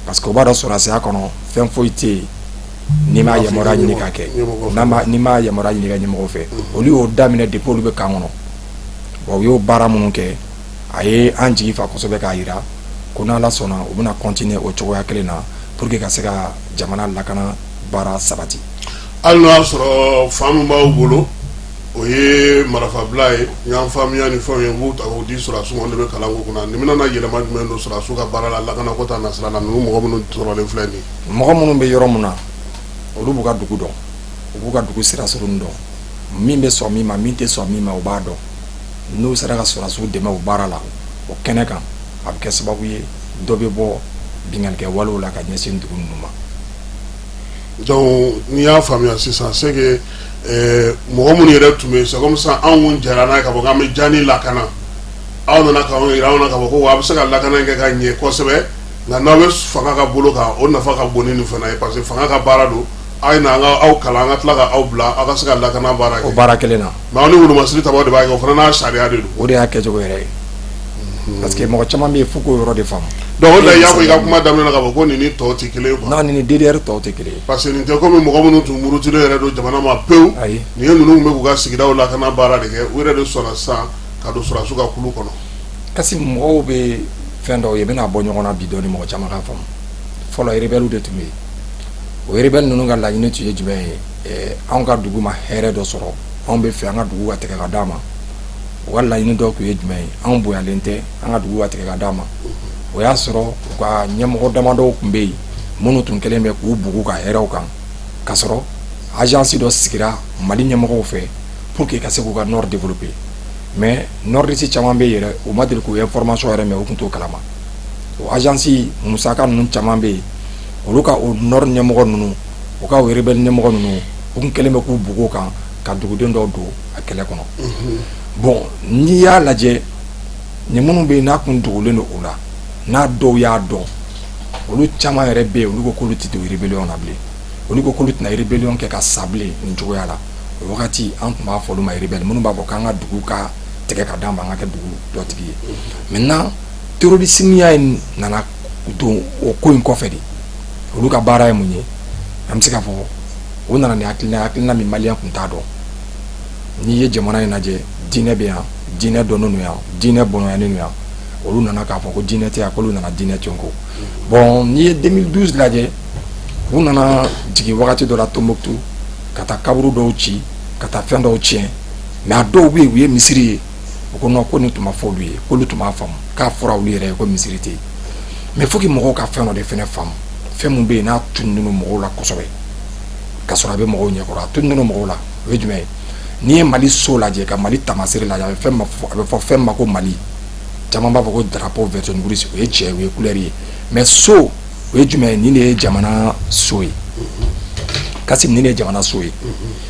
parce que u b'a dɔn sɔrɔdasiya kɔnɔ, fɛn foyi tɛ yen n'i m'a yamaruya ɲini ka kɛ, n'i m'a yamaruya ɲini ka ɲɛmɔgɔw fɛ. Olu y'o daminɛ depuis olu bɛ camp kɔnɔ. Bon, u y'o baara minnu kɛ, a ye an jigi fa kosɛbɛ, k'a jira ko n'Ala sɔnna, u bɛna continuer o cogoya kelen na pour que ka se ka jamana lakana baara sabati. Hali n'o y'a sɔrɔ fan min b'aw bolo, o ye marifabila ye, ɲɔgɔn faamuya ni fɛnw ye, u b'u ta k'u di sɔrɔdasiw ma, olu de bɛ kalan k'u kunna. Nin bɛna yɛlɛma jumɛn don sɔrɔdasiw ka baara la, lakanako ta nasira la, ninnu mɔgɔ minnu sɔrɔlen filɛ nin ye? Mɔgɔ minnu bɛ yɔrɔ min na, olu b'u ka dugu dɔn, u b'u ka dugu sira surunnin dɔn, min bɛ sɔn min ma, min tɛ sɔn min ma, u b'a dɔn. N'u sera ka sɔrɔdasiw dɛmɛ o baara la, o kɛnɛ kan, a bɛ kɛ sababu ye dɔ bɛ bɔ binkannikɛ walew la ka ɲɛsin dugu ninnu ma. Donc n'i y'a faamuya sisan, c'est que mɔgɔ minnu yɛrɛ tun bɛ yen, c'est comme ça anw kun jɛra n'a ye k'a fɔ k'an bɛ Jani lakana. Aw nana k'anw yira anw na k'a fɔ ko a bɛ se ka lakana in kɛ ka ɲɛ kosɛbɛ, nka n'aw bɛ fanga ka bolo kan, o nafa ka bon ni nin fana ye, parce que fanga ka baara don. A ye na an ka aw kalan, an ka tila ka aw bila aw ka se ka lakana baara kɛ. O baara kelen na. Mais aw ni wolomasiri tabaw de b'a kɛ, o fana n'a sariya de don. O de y'a kɛcogo yɛrɛ ye, parce que mɔgɔ caman bɛ yen, f'u k'o yɔrɔ de faamu. Donc o de la i y'a fɔ i ka kuma daminɛ na k'a fɔ ko nin ni tɔw tɛ kelen ye quoi. Non, nin ni DDR tɔw tɛ kelen ye. Parce que nin tɛ komi mɔgɔ minnu tun murutilen yɛrɛ don jamana ma pewu. Ayi. Nin ye ninnu tun bɛ k'u ka sigidaw lakana baara de kɛ, u yɛrɛ de sɔnna sisan ka don sɔrɔdasiw ka kulu kɔnɔ. Kasi, mɔgɔw bɛ fɛn dɔw ye, i bɛna bɔ ɲɔgɔn na bi dɔɔni, mɔgɔ caman k'a faamu. Fɔlɔ, rebelle de tun bɛ yen. O rebelle ninnu ka laɲini tun ye jumɛn ye? Anw ka dugu ma hɛrɛ dɔ sɔrɔ, anw bɛ fɛ an ka dugu ka tigɛ ka d'an ma. U ka laɲini dɔ tun ye jumɛn ye? Anw bonyalen tɛ, an ka dugu ka tigɛ ka d'an ma. O y'a sɔrɔ u ka ɲɛmɔgɔ damadɔw tun bɛ yen minnu tun kɛlen bɛ k'u bugu ka hɛrɛw kan, ka sɔrɔ agence dɔ sigira Mali ɲɛmɔgɔw fɛ pour que ka se k'u ka nord développer. Mais nordiste caman bɛ yɛrɛ, u ma deli k'u information yɛrɛ mɛn, u tun t'o kalama. O agence musaka ninnu caman bɛ yen. Olu ka o nord ɲɛmɔgɔ ninnu, u ka o rebelle ɲɛmɔgɔ ninnu, u tun kɛlen bɛ k'u bugu kan ka duguden dɔw don a kɛlɛ kɔnɔ. Bon, n'i y'a lajɛ, nin minnu bɛ yen n'a kun dogolen don o la, n'a dɔw y'a dɔn, olu caman yɛrɛ bɛ yen, olu ko k'olu tɛ don rébellion na bilen. Olu ko k'olu tɛna rébellion kɛ ka sa bilen nin cogoya la. O wagati, an tun b'a fɔ olu ma rebelle, minnu b'a fɔ k'an ka dugu ka tigɛ ka d'an ma, an ka kɛ dugu dɔ tigi ye. Maintenant, terrorisme ya in nana don o ko in kɔfɛ de. Olu ka baara ye mun ye? An bɛ se k'a fɔ u nana ni hakilina min maliyɛn tun t'a dɔn. N'i ye jamana in lajɛ, diinɛ bɛ yan, diinɛ dɔnnen don yan, diinɛ bɔnɔyalen don yan. Olu nana k'a fɔ ko diinɛ tɛ yan, k'olu nana diinɛ ko. Bon, n'i ye 2012 lajɛ, u nana jigin wagati dɔ la Tombouctou, ka taa kaburu dɔw ci, ka taa fɛn dɔw tiɲɛ. Mais a dɔw bɛ yen, u ye misiri ye, u ko non, ko nin tun ma fɔ olu ye, k'olu tun b'a faamu k'a fɔra olu yɛrɛ ye ko misiri tɛ yen. Mais faut que mɔgɔw ka fɛn dɔ de fɛnɛ faamu, fɛn min bɛ yen n'a tununnen don mɔgɔw la kosɛbɛ, ka sɔrɔ a bɛ mɔgɔw ɲɛkɔrɔ, a tununnen don mɔgɔw la. O ye jumɛn ye? N'i ye Mali so lajɛ, ka Mali taamasere lajɛ, a bɛ fɔ fɛn ma ko Mali. Caman b'a fɔ ko drapeau vert, jaune, rouge. O ye tiɲɛ, o ye couleur ye. Mais so, o ye jumɛn ye? Nin de ye jamana so ye. Kasim, nin de ye jamana so ye.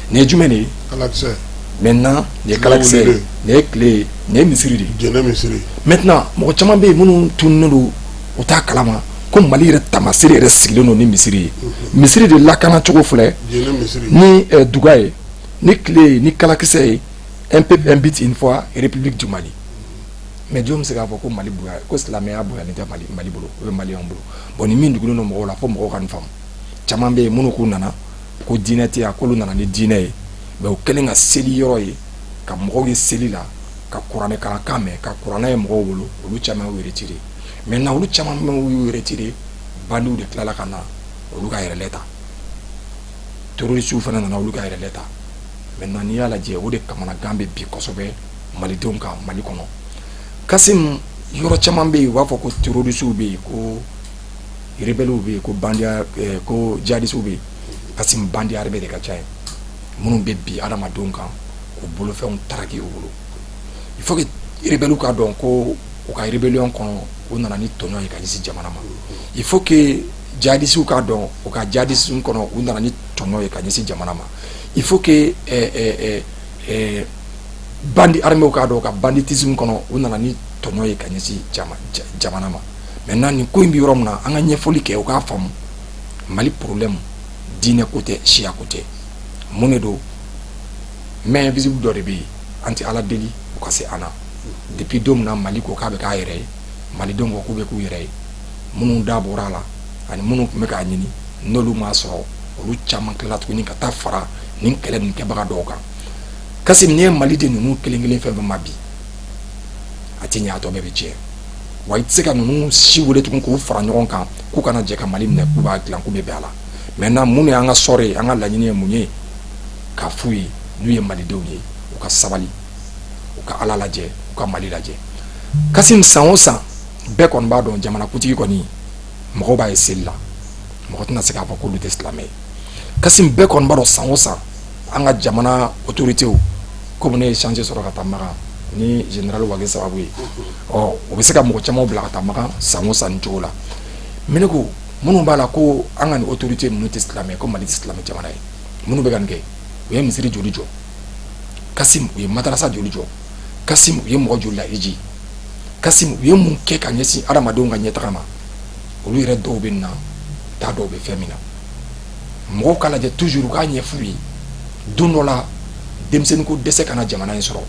Nin ye jumɛn de ye? Kalakisɛ. Maintenant, nin ye kalakisɛ ye, nin ye tile ye, nin ye misiri de ye. Jɛnɛ misiri. Maintenant, mɔgɔ caman bɛ yen minnu tununnen don, u t'a kalama ko Mali yɛrɛ taamasere yɛrɛ sigilen don ni misiri ye. Misiri de lakana cogo filɛ. Jɛnɛ misiri. Ni duga ye, ni tile ye, ni kalakisɛ ye, un peuple, un but, une foi, République du Mali. Mais jɔn bɛ se k'a fɔ ko Mali bonya, ko silamɛya bonyalen tɛ Mali bolo, o bɛ maliyɛnw bolo? Bon, ni min dugulen don mɔgɔw la, fo mɔgɔw ka nin faamu. Caman bɛ yen minnu k'u nana ko diinɛ tɛ yan, k'olu nana ni diinɛ ye. Mais u kɛlen ka seli yɔrɔ ye, ka mɔgɔw ye seli la, ka kuranɛ kalankan mɛn, ka kuranɛ ye mɔgɔw bolo, olu caman y'u retiré. Maintenant, olu caman y'u retiré, bandiw de tilala ka na olu ka yɛrɛlɛ ta, terroristew fana nana olu ka yɛrɛlɛ ta. Maintenant, n'i y'a lajɛ, o de kamanagan bɛ bi kosɛbɛ malidenw kan Mali kɔnɔ. Kasim, yɔrɔ caman bɛ yen, u b'a fɔ ko terroristew bɛ yen, ko rebelles bɛ yen, ko bandiya, ko djihadistew bɛ yen. Kasim, bandit armé de ka ca yen, minnu bɛ bi adamadenw kan k'u bolofɛnw taraki u bolo. Il faut que rebelles ka dɔn ko u ka rébellion kɔnɔ, u nana ni tɔɲɔ ye ka ɲɛsin jamana ma. Il faut que djihadistew ka dɔn, u ka djihadisme kɔnɔ, u nana ni tɔɲɔ ye ka ɲɛsin jamana ma. Il faut que bandit armé k'a dɔn, u ka banditisme kɔnɔ, u nana ni tɔɲɔ ye ka ɲɛsin jamana ma. Maintenant, nin ko in bɛ yɔrɔ min na, an ka ɲɛfɔli kɛ, u k'a faamu. Mali problème, diinɛ ko tɛ, siya ko tɛ. Mun de don? Main invisible dɔ de bɛ yen. An tɛ Ala deli u ka se an na. Depuis don min na Mali ko k'a bɛ k'a yɛrɛ ye, malidenw ko k'u bɛ k'u yɛrɛ ye, minnu da bɔra a la ani minnu tun bɛ k'a ɲini, n'olu m'a sɔrɔ, olu caman tilala tuguni ka taa fara nin kɛlɛ nin kɛbaga dɔw kan. Kasim, n'i ye Mali de ninnu kelen kelen fɛn fɛn ma bi, a tɛ ɲɛ, a tɔ bɛɛ bɛ tiɲɛ. Wa i tɛ se ka ninnu si wele tugun k'u fara ɲɔgɔn kan k'u kana jɛ ka Mali minɛ, k'u b'a dilan, k'u bɛ bɛn a la. Maintenant, mun de y'an ka sɔrɔ ye? An ka laɲini ye mun ye? K'a f'u ye, n'u ye malidenw ye, u ka sabali, u ka Ala lajɛ, u ka Mali lajɛ. Kasim, san o san, bɛɛ kɔni b'a dɔn, jamanakuntigi kɔni, mɔgɔw b'a ye seli la, mɔgɔ tɛna se k'a fɔ k'olu tɛ silamɛ ye. Kasim, bɛɛ kɔni b'a dɔn, san o san, an ka jamana autorités, komi ne ye chance sɔrɔ ka taa Makan ni général Wage sababu ye, ɔ o bɛ se ka mɔgɔ caman bila ka taa Makan san o san nin cogo la. Mais ne ko, minnu b'a la ko an ka nin autorité ninnu tɛ silamɛ, ko Mali tɛ silamɛ jamana ye, minnu bɛ ka nin kɛ, u ye misiri joli jɔ? Kasim, u ye madarasa joli jɔ? Kasim, u ye mɔgɔ joli lahiji? Kasim, u ye mun kɛ ka ɲɛsin adamadenw ka ɲɛtaga ma? Olu yɛrɛ dɔw bɛ na taa, dɔw bɛ fɛn min na, mɔgɔw k'a lajɛ toujours, u k'a ɲɛf'u ye. Don dɔ la, denmisɛnnin ko dɛsɛ kana jamana in sɔrɔ,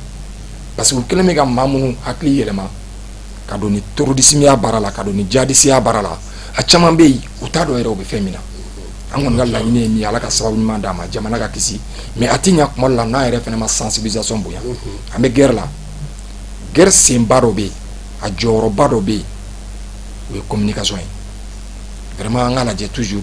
parce que u kɛlen bɛ ka maa minnu hakili yɛlɛma ka don ni terrorisme baara la, ka don ni djihadisiya baara la, a caman bɛ yen, u t'a dɔn yɛrɛ u bɛ fɛn min na. An kɔni ka laɲini ye min ye, Ala ka sababu ɲuman d'a ma, jamana ka kisi. Mais a tɛ ɲɛ kuma dɔ la n'an yɛrɛ fana ma sensibilisation bonya. An bɛ guerre la, guerre senba dɔ bɛ yen, a jɔyɔrɔba dɔ bɛ yen, o ye communication ye. Vraiment, an k'a lajɛ toujours,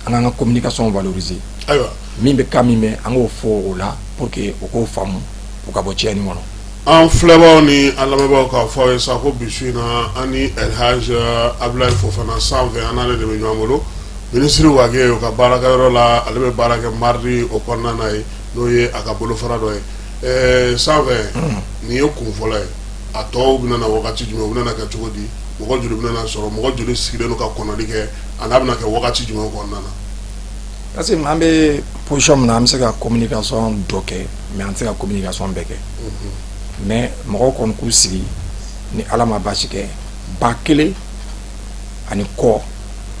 an k'an ka communication valoriser. Ayiwa. Min bɛ kan min mɛn, an k'o fɔ o la pour que u k'o faamu, u ka bɔ tiɲɛni kɔnɔ. An filɛbaw ni an lamɛnbaaw, k'a fɔ aw ye sa ko bi su in na, an ni Elhaj Abulayi Fofana sanfɛ, an n'ale de bɛ ɲɔgɔn bolo, minisiri Wage, o ka baarakɛyɔrɔ la. Ale bɛ baara kɛ mardi o kɔnɔna na ye, n'o ye a ka bolofara dɔ ye. Sanfɛ, nin ye kun fɔlɔ ye. A tɔw bɛna na wagati jumɛn? U bɛna kɛ cogo di? Mɔgɔ joli bɛna sɔrɔ? Mɔgɔ joli sigilen don ka kɔnɔli kɛ? A n'a bɛna kɛ wagati jumɛn kɔnɔna na? Parce que an bɛ position min na, an bɛ se ka communication dɔ kɛ, mais an tɛ se ka communication bɛɛ kɛ. Mais mɔgɔw kɔni k'u sigi, ni Ala ma baasi kɛ, 1000 ani kɔ,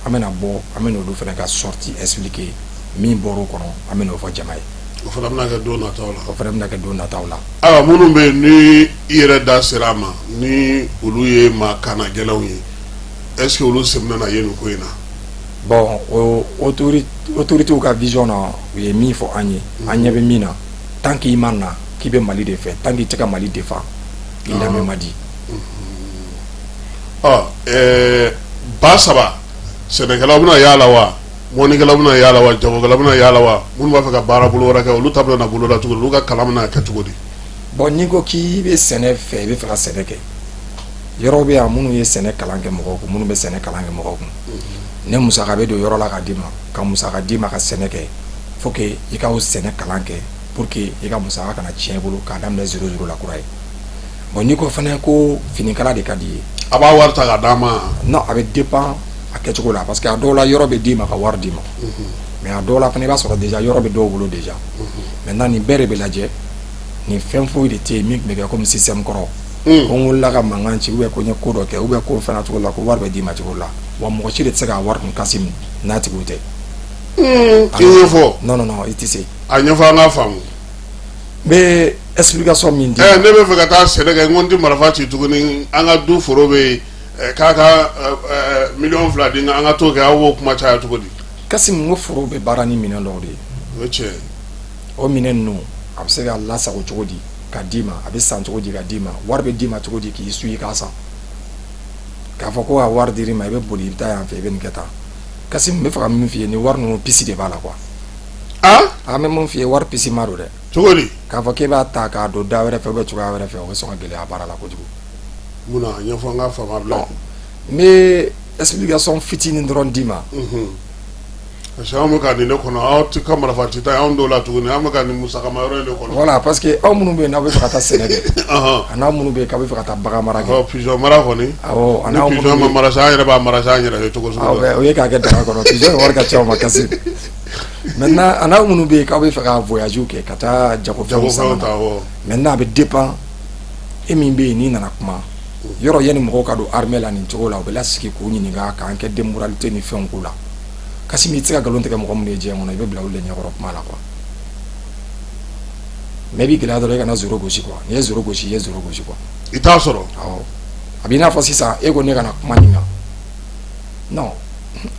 an bɛna bɔ, an bɛna olu fana ka sortie expliquer. Min bɔra o kɔnɔ, an bɛna o fɔ jama ye. O fana bɛna kɛ don nataw la? O fana bɛna kɛ don nataw la. Ayiwa, minnu bɛ yen ni i yɛrɛ da sera a ma, ni olu ye maa kana gɛlɛnw ye, est ce que olu sen bɛna ye nin ko in na? Bon, o autorités ka vision na, u ye min fɔ an ye, an ɲɛ bɛ min na, tant que i ma na k'i bɛ Mali de fɛ, tant que i tɛ ka Mali défend, i lamɛn man di. Ɔ 3000, sɛnɛkɛlaw bɛna y'a la wa? Mɔnikɛlaw bɛna y'a la wa? Jagokɛlaw bɛna y'a la wa? Minnu b'a fɛ ka baara bolo wɛrɛ kɛ, olu ta bɛna boloda cogo di? Olu ka kalan bɛna kɛ cogo di? Bon, n'i ko k'i bɛ sɛnɛ fɛ, i bɛ fɛ ka sɛnɛ kɛ, yɔrɔ bɛ yan minnu ye sɛnɛ kalan kɛ mɔgɔw kun, minnu bɛ sɛnɛ kalan kɛ mɔgɔw kun. Ne musaka bɛ don yɔrɔ la ka d'i ma, ka musaka d'i ma ka sɛnɛ kɛ, faut que i ka o sɛnɛ kalan kɛ pour que i ka musaka kana tiɲɛ i bolo k'a daminɛ zéro zéro la kura ye. Bon, n'i ko fana ko finikala de ka di i ye. A b'a wari ta k'a d'a ma? Non, a bɛ dépend a kɛcogo la, parce que a dɔw la, yɔrɔ bɛ d'i ma ka wari d'i ma, mais a dɔw la fana, i b'a sɔrɔ déjà yɔrɔ bɛ dɔw bolo déjà. Maintenant, nin bɛɛ de bɛ lajɛ. Nin fɛn foyi de tɛ yen min tun bɛ kɛ comme système kɔrɔ, ko n wulila ka mankan ci, ou bien ko n ye ko dɔ kɛ, ou bien ko fɛn cogo la, ko wari bɛ d'i ma cogo la. Wa mɔgɔ si de tɛ se k'a wari kun Kassim n'a tigiw tɛ. I ɲɛfɔ. Non, non, non, i tɛ se. A ɲɛfɔ, an k'a faamu. N bɛ explication min di. Ne bɛ fɛ ka taa sɛnɛ kɛ, n ko n tɛ marifa ci tuguni, an ka du foro bɛ yen, k'a ka 2 miliyɔn di, an ka t'o kɛ, aw b'o kuma caya cogo di? Kassim, n ko foro bɛ baara ni minɛn dɔw de ye. O ye tiɲɛ ye. O minɛn ninnu, a bɛ se ka lasago cogo di ka d'i ma? A bɛ san cogo di ka d'i ma? Wari bɛ d'i ma cogo di k'i su i k'a san? K'a fɔ ko a wari dir'i ma, i bɛ boli, i bɛ taa yan fɛ, i bɛ nin kɛ tan. Kassim, n bɛ fɛ ka min f'i ye, nin wari ninnu, puce de b'a la quoi. An bɛ mun f'i ye, wari puce ma don dɛ. Cogo di? K'a fɔ k'e b'a ta k'a don da wɛrɛ fɛ ou bien cogoya wɛrɛ fɛ, o bɛ sɔn ka gɛlɛya baara la kojugu. Munna? A ɲɛfɔ, an k'a faamu, Abulayi. N bɛ explication fitinin dɔrɔn d'i ma. Parce que anw bɛ ka nin de kɔnɔ, aw tɛ ka marifa ci ta ye, anw t'o la tuguni, an bɛ ka nin musakama yɔrɔ in de kɔnɔ. Voilà, parce que aw minnu bɛ yen n'aw bɛ fɛ ka taa sɛnɛ kɛ, a n'aw minnu bɛ yen k'aw bɛ fɛ ka taa bagan mara kɛ. Pigeon mara kɔni. Awɔ, a n'aw minnu pigeon ma mara sa, an yɛrɛ b'a mara sa an yɛrɛ ye cogo sugu dɔ. O ye k'a kɛ daga kɔnɔ, pigeon wari ka ca o ma Kassim. Maintenant, a n'aw minnu bɛ yen k'aw bɛ fɛ ka voyage kɛ ka taa jagofɛnw san ka na. Maintenant, a bɛ dépend e min bɛ yen n'i nana kuma yɔrɔ, yanni mɔgɔw ka don armée la nin cogo la, u bɛ lasigi k'u ɲininka, k'an kɛ de moralité ni fɛnw k'u la. Kassim, i tɛ se ka nkalon tigɛ mɔgɔ minnu ye diɲɛ kɔnɔ, i bɛ bila olu de ɲɛkɔrɔ kuma la quoi. Mais i b'i gɛlɛya dɔrɔn, i kana zéro gosi quoi. N'i ye zéro gosi, i ye zéro gosi quoi. I t'a sɔrɔ. Awɔ, a b'i n'a fɔ sisan e ko ne kana kuma nin kan. Non,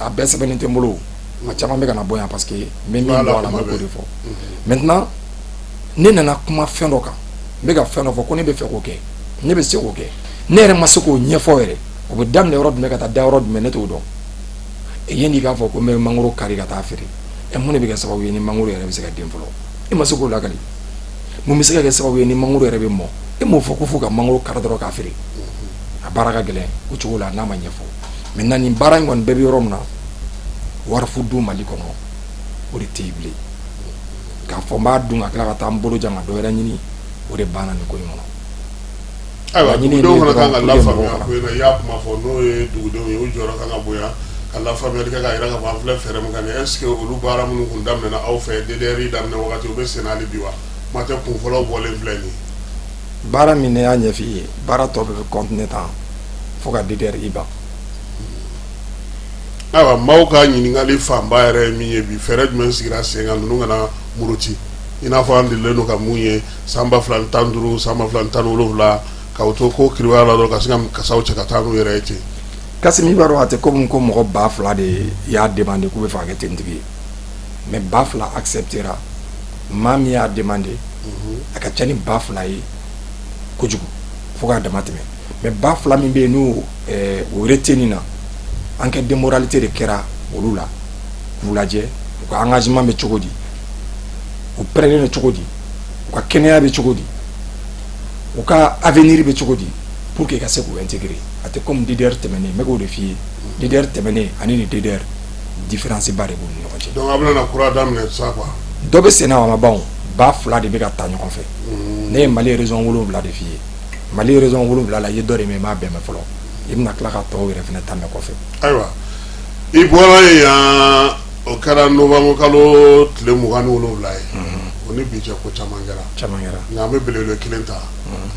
a bɛɛ sɛbɛnnen tɛ n bolo, a caman bɛ ka na bɔ yan parce que n bɛ min dɔn a la, n bɛ k'o de fɔ. Maintenant, ne nana kuma fɛn dɔ kan, n bɛ ka fɛn dɔ fɔ ko ne bɛ fɛ k'o kɛ, ne bɛ se k'o kɛ, ne yɛrɛ ma se k'o ɲɛfɔ yɛrɛ. O bɛ daminɛ yɔrɔ jumɛn ka taa da yɔrɔ jumɛn, ne t'o dɔn. Yanni i k'a fɔ ko n bɛ mangoro kari ka taa feere, ɛ, mun de bɛ kɛ sababu ye ni mangoro yɛrɛ bɛ se ka den fɔlɔ? E ma se k'o lakali. Mun bɛ se ka kɛ sababu ye ni mangoro yɛrɛ bɛ mɔ? E m'o fɔ ko fo ka mangoro kari dɔrɔn k'a feere. A baara ka gɛlɛn o cogo la n'a ma ɲɛfɔ. Maintenant, nin baara in kɔni bɛɛ bɛ yɔrɔ min na, wari fu dun Mali kɔnɔ, o de tɛ yen bilen. K'a fɔ n b'a dun ka tila ka taa n bolo jan ka dɔ wɛrɛ ɲini, o de banna nin ko in kɔnɔ. Ayiwa, dugudenw fana kan ka lafaamuya ko in na. I y'a kuma fɔ, n'o ye dugudenw ye, u jɔyɔrɔ kan ka bonya ka lafaamuyali kɛ k'a jira k'a fɔ an filɛ fɛɛrɛ min kan nin. Est ce que olu baara minnu kun daminɛna aw fɛ DDR daminɛ wagati, u bɛ sen na hali bi wa? Kuma tɛ kun fɔlɔw bɔlen filɛ nin ye. Baara min ne y'a ɲɛf'i ye, baara tɔ bɛɛ bɛ continuer tan fo ka DDR ban. Ayiwa, maaw ka ɲininkali fanba yɛrɛ ye min ye bi, fɛɛrɛ jumɛn sigira sen kan ninnu kana muruti, i n'a fɔ an delilen don ka mun ye san 2015, san 2017, k'aw to ko kiriwaya la dɔrɔn ka se ka kasaw cɛ ka taa n'u yɛrɛ ye ten? Kassim, i b'a dɔn, a tɛ komi ko mɔgɔ 2000 de y'a demandé k'u bɛ fɛ ka kɛ tenitigi ye, mais 2000 acceptera. Maa min y'a demandé, a ka ca ni 2000 ye kojugu fo k'a dama tɛmɛ. Mais 2000 min bɛ yen n'o o retenu na, enquête de moralité de kɛra olu la k'u lajɛ, u ka engagement bɛ cogo di, u pɛrɛnnen don cogo di, u ka kɛnɛya bɛ cogo di, u ka avenir bɛ cogo di, pour que ka se k'u intégrer. A tɛ comme DDR tɛmɛnen. N bɛ k'o de f'i ye, DDR tɛmɛnen ani ni DDR, différence ba de b'u ni ɲɔgɔn cɛ. Donc a bɛna na kura daminɛ sa quoi. Dɔ bɛ sen na, a ma ban o. 2000 de bɛ ka ta ɲɔgɔn fɛ. Ne ye Mali région 7 de f'i ye. Mali région 7 la, i ye dɔ de mɛn, i m'a bɛɛ mɛn fɔlɔ. I bɛna tila ka tɔw yɛrɛ fana ta mɛn kɔfɛ. Ayiwa, i bɔra yen yan, o kɛra novembre kalo tile 27 ye. O ni bi cɛ, ko caman kɛra. Caman kɛra. Nka an bɛ belebele kelen ta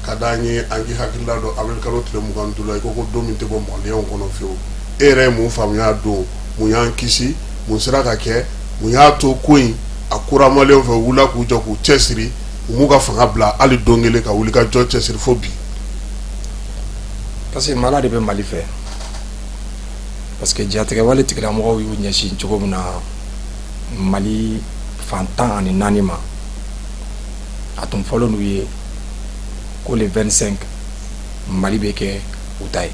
ka d'an ye, an k'i hakilila dɔn. Avril kalo tile 25 la, i ko ko don min tɛ bɔ maliyɛnw kɔnɔ fiyewu. E yɛrɛ ye mun faamuya don? Mun y'an kisi? Mun sera ka kɛ? Mun y'a to ko in a kura maliyɛnw fɛ, u wulila k'u jɔ, k'u cɛsiri, u m'u ka fanga bila hali don kelen, ka wuli ka jɔ cɛsiri fo bi? Parce que Ala de bɛ Mali fɛ, parce que jatigɛwale tigilamɔgɔw y'u ɲɛsin cogo min na Mali fan 14 ma, a tun fɔlen n'u ye ko le 25 Mali bɛ kɛ u ta ye.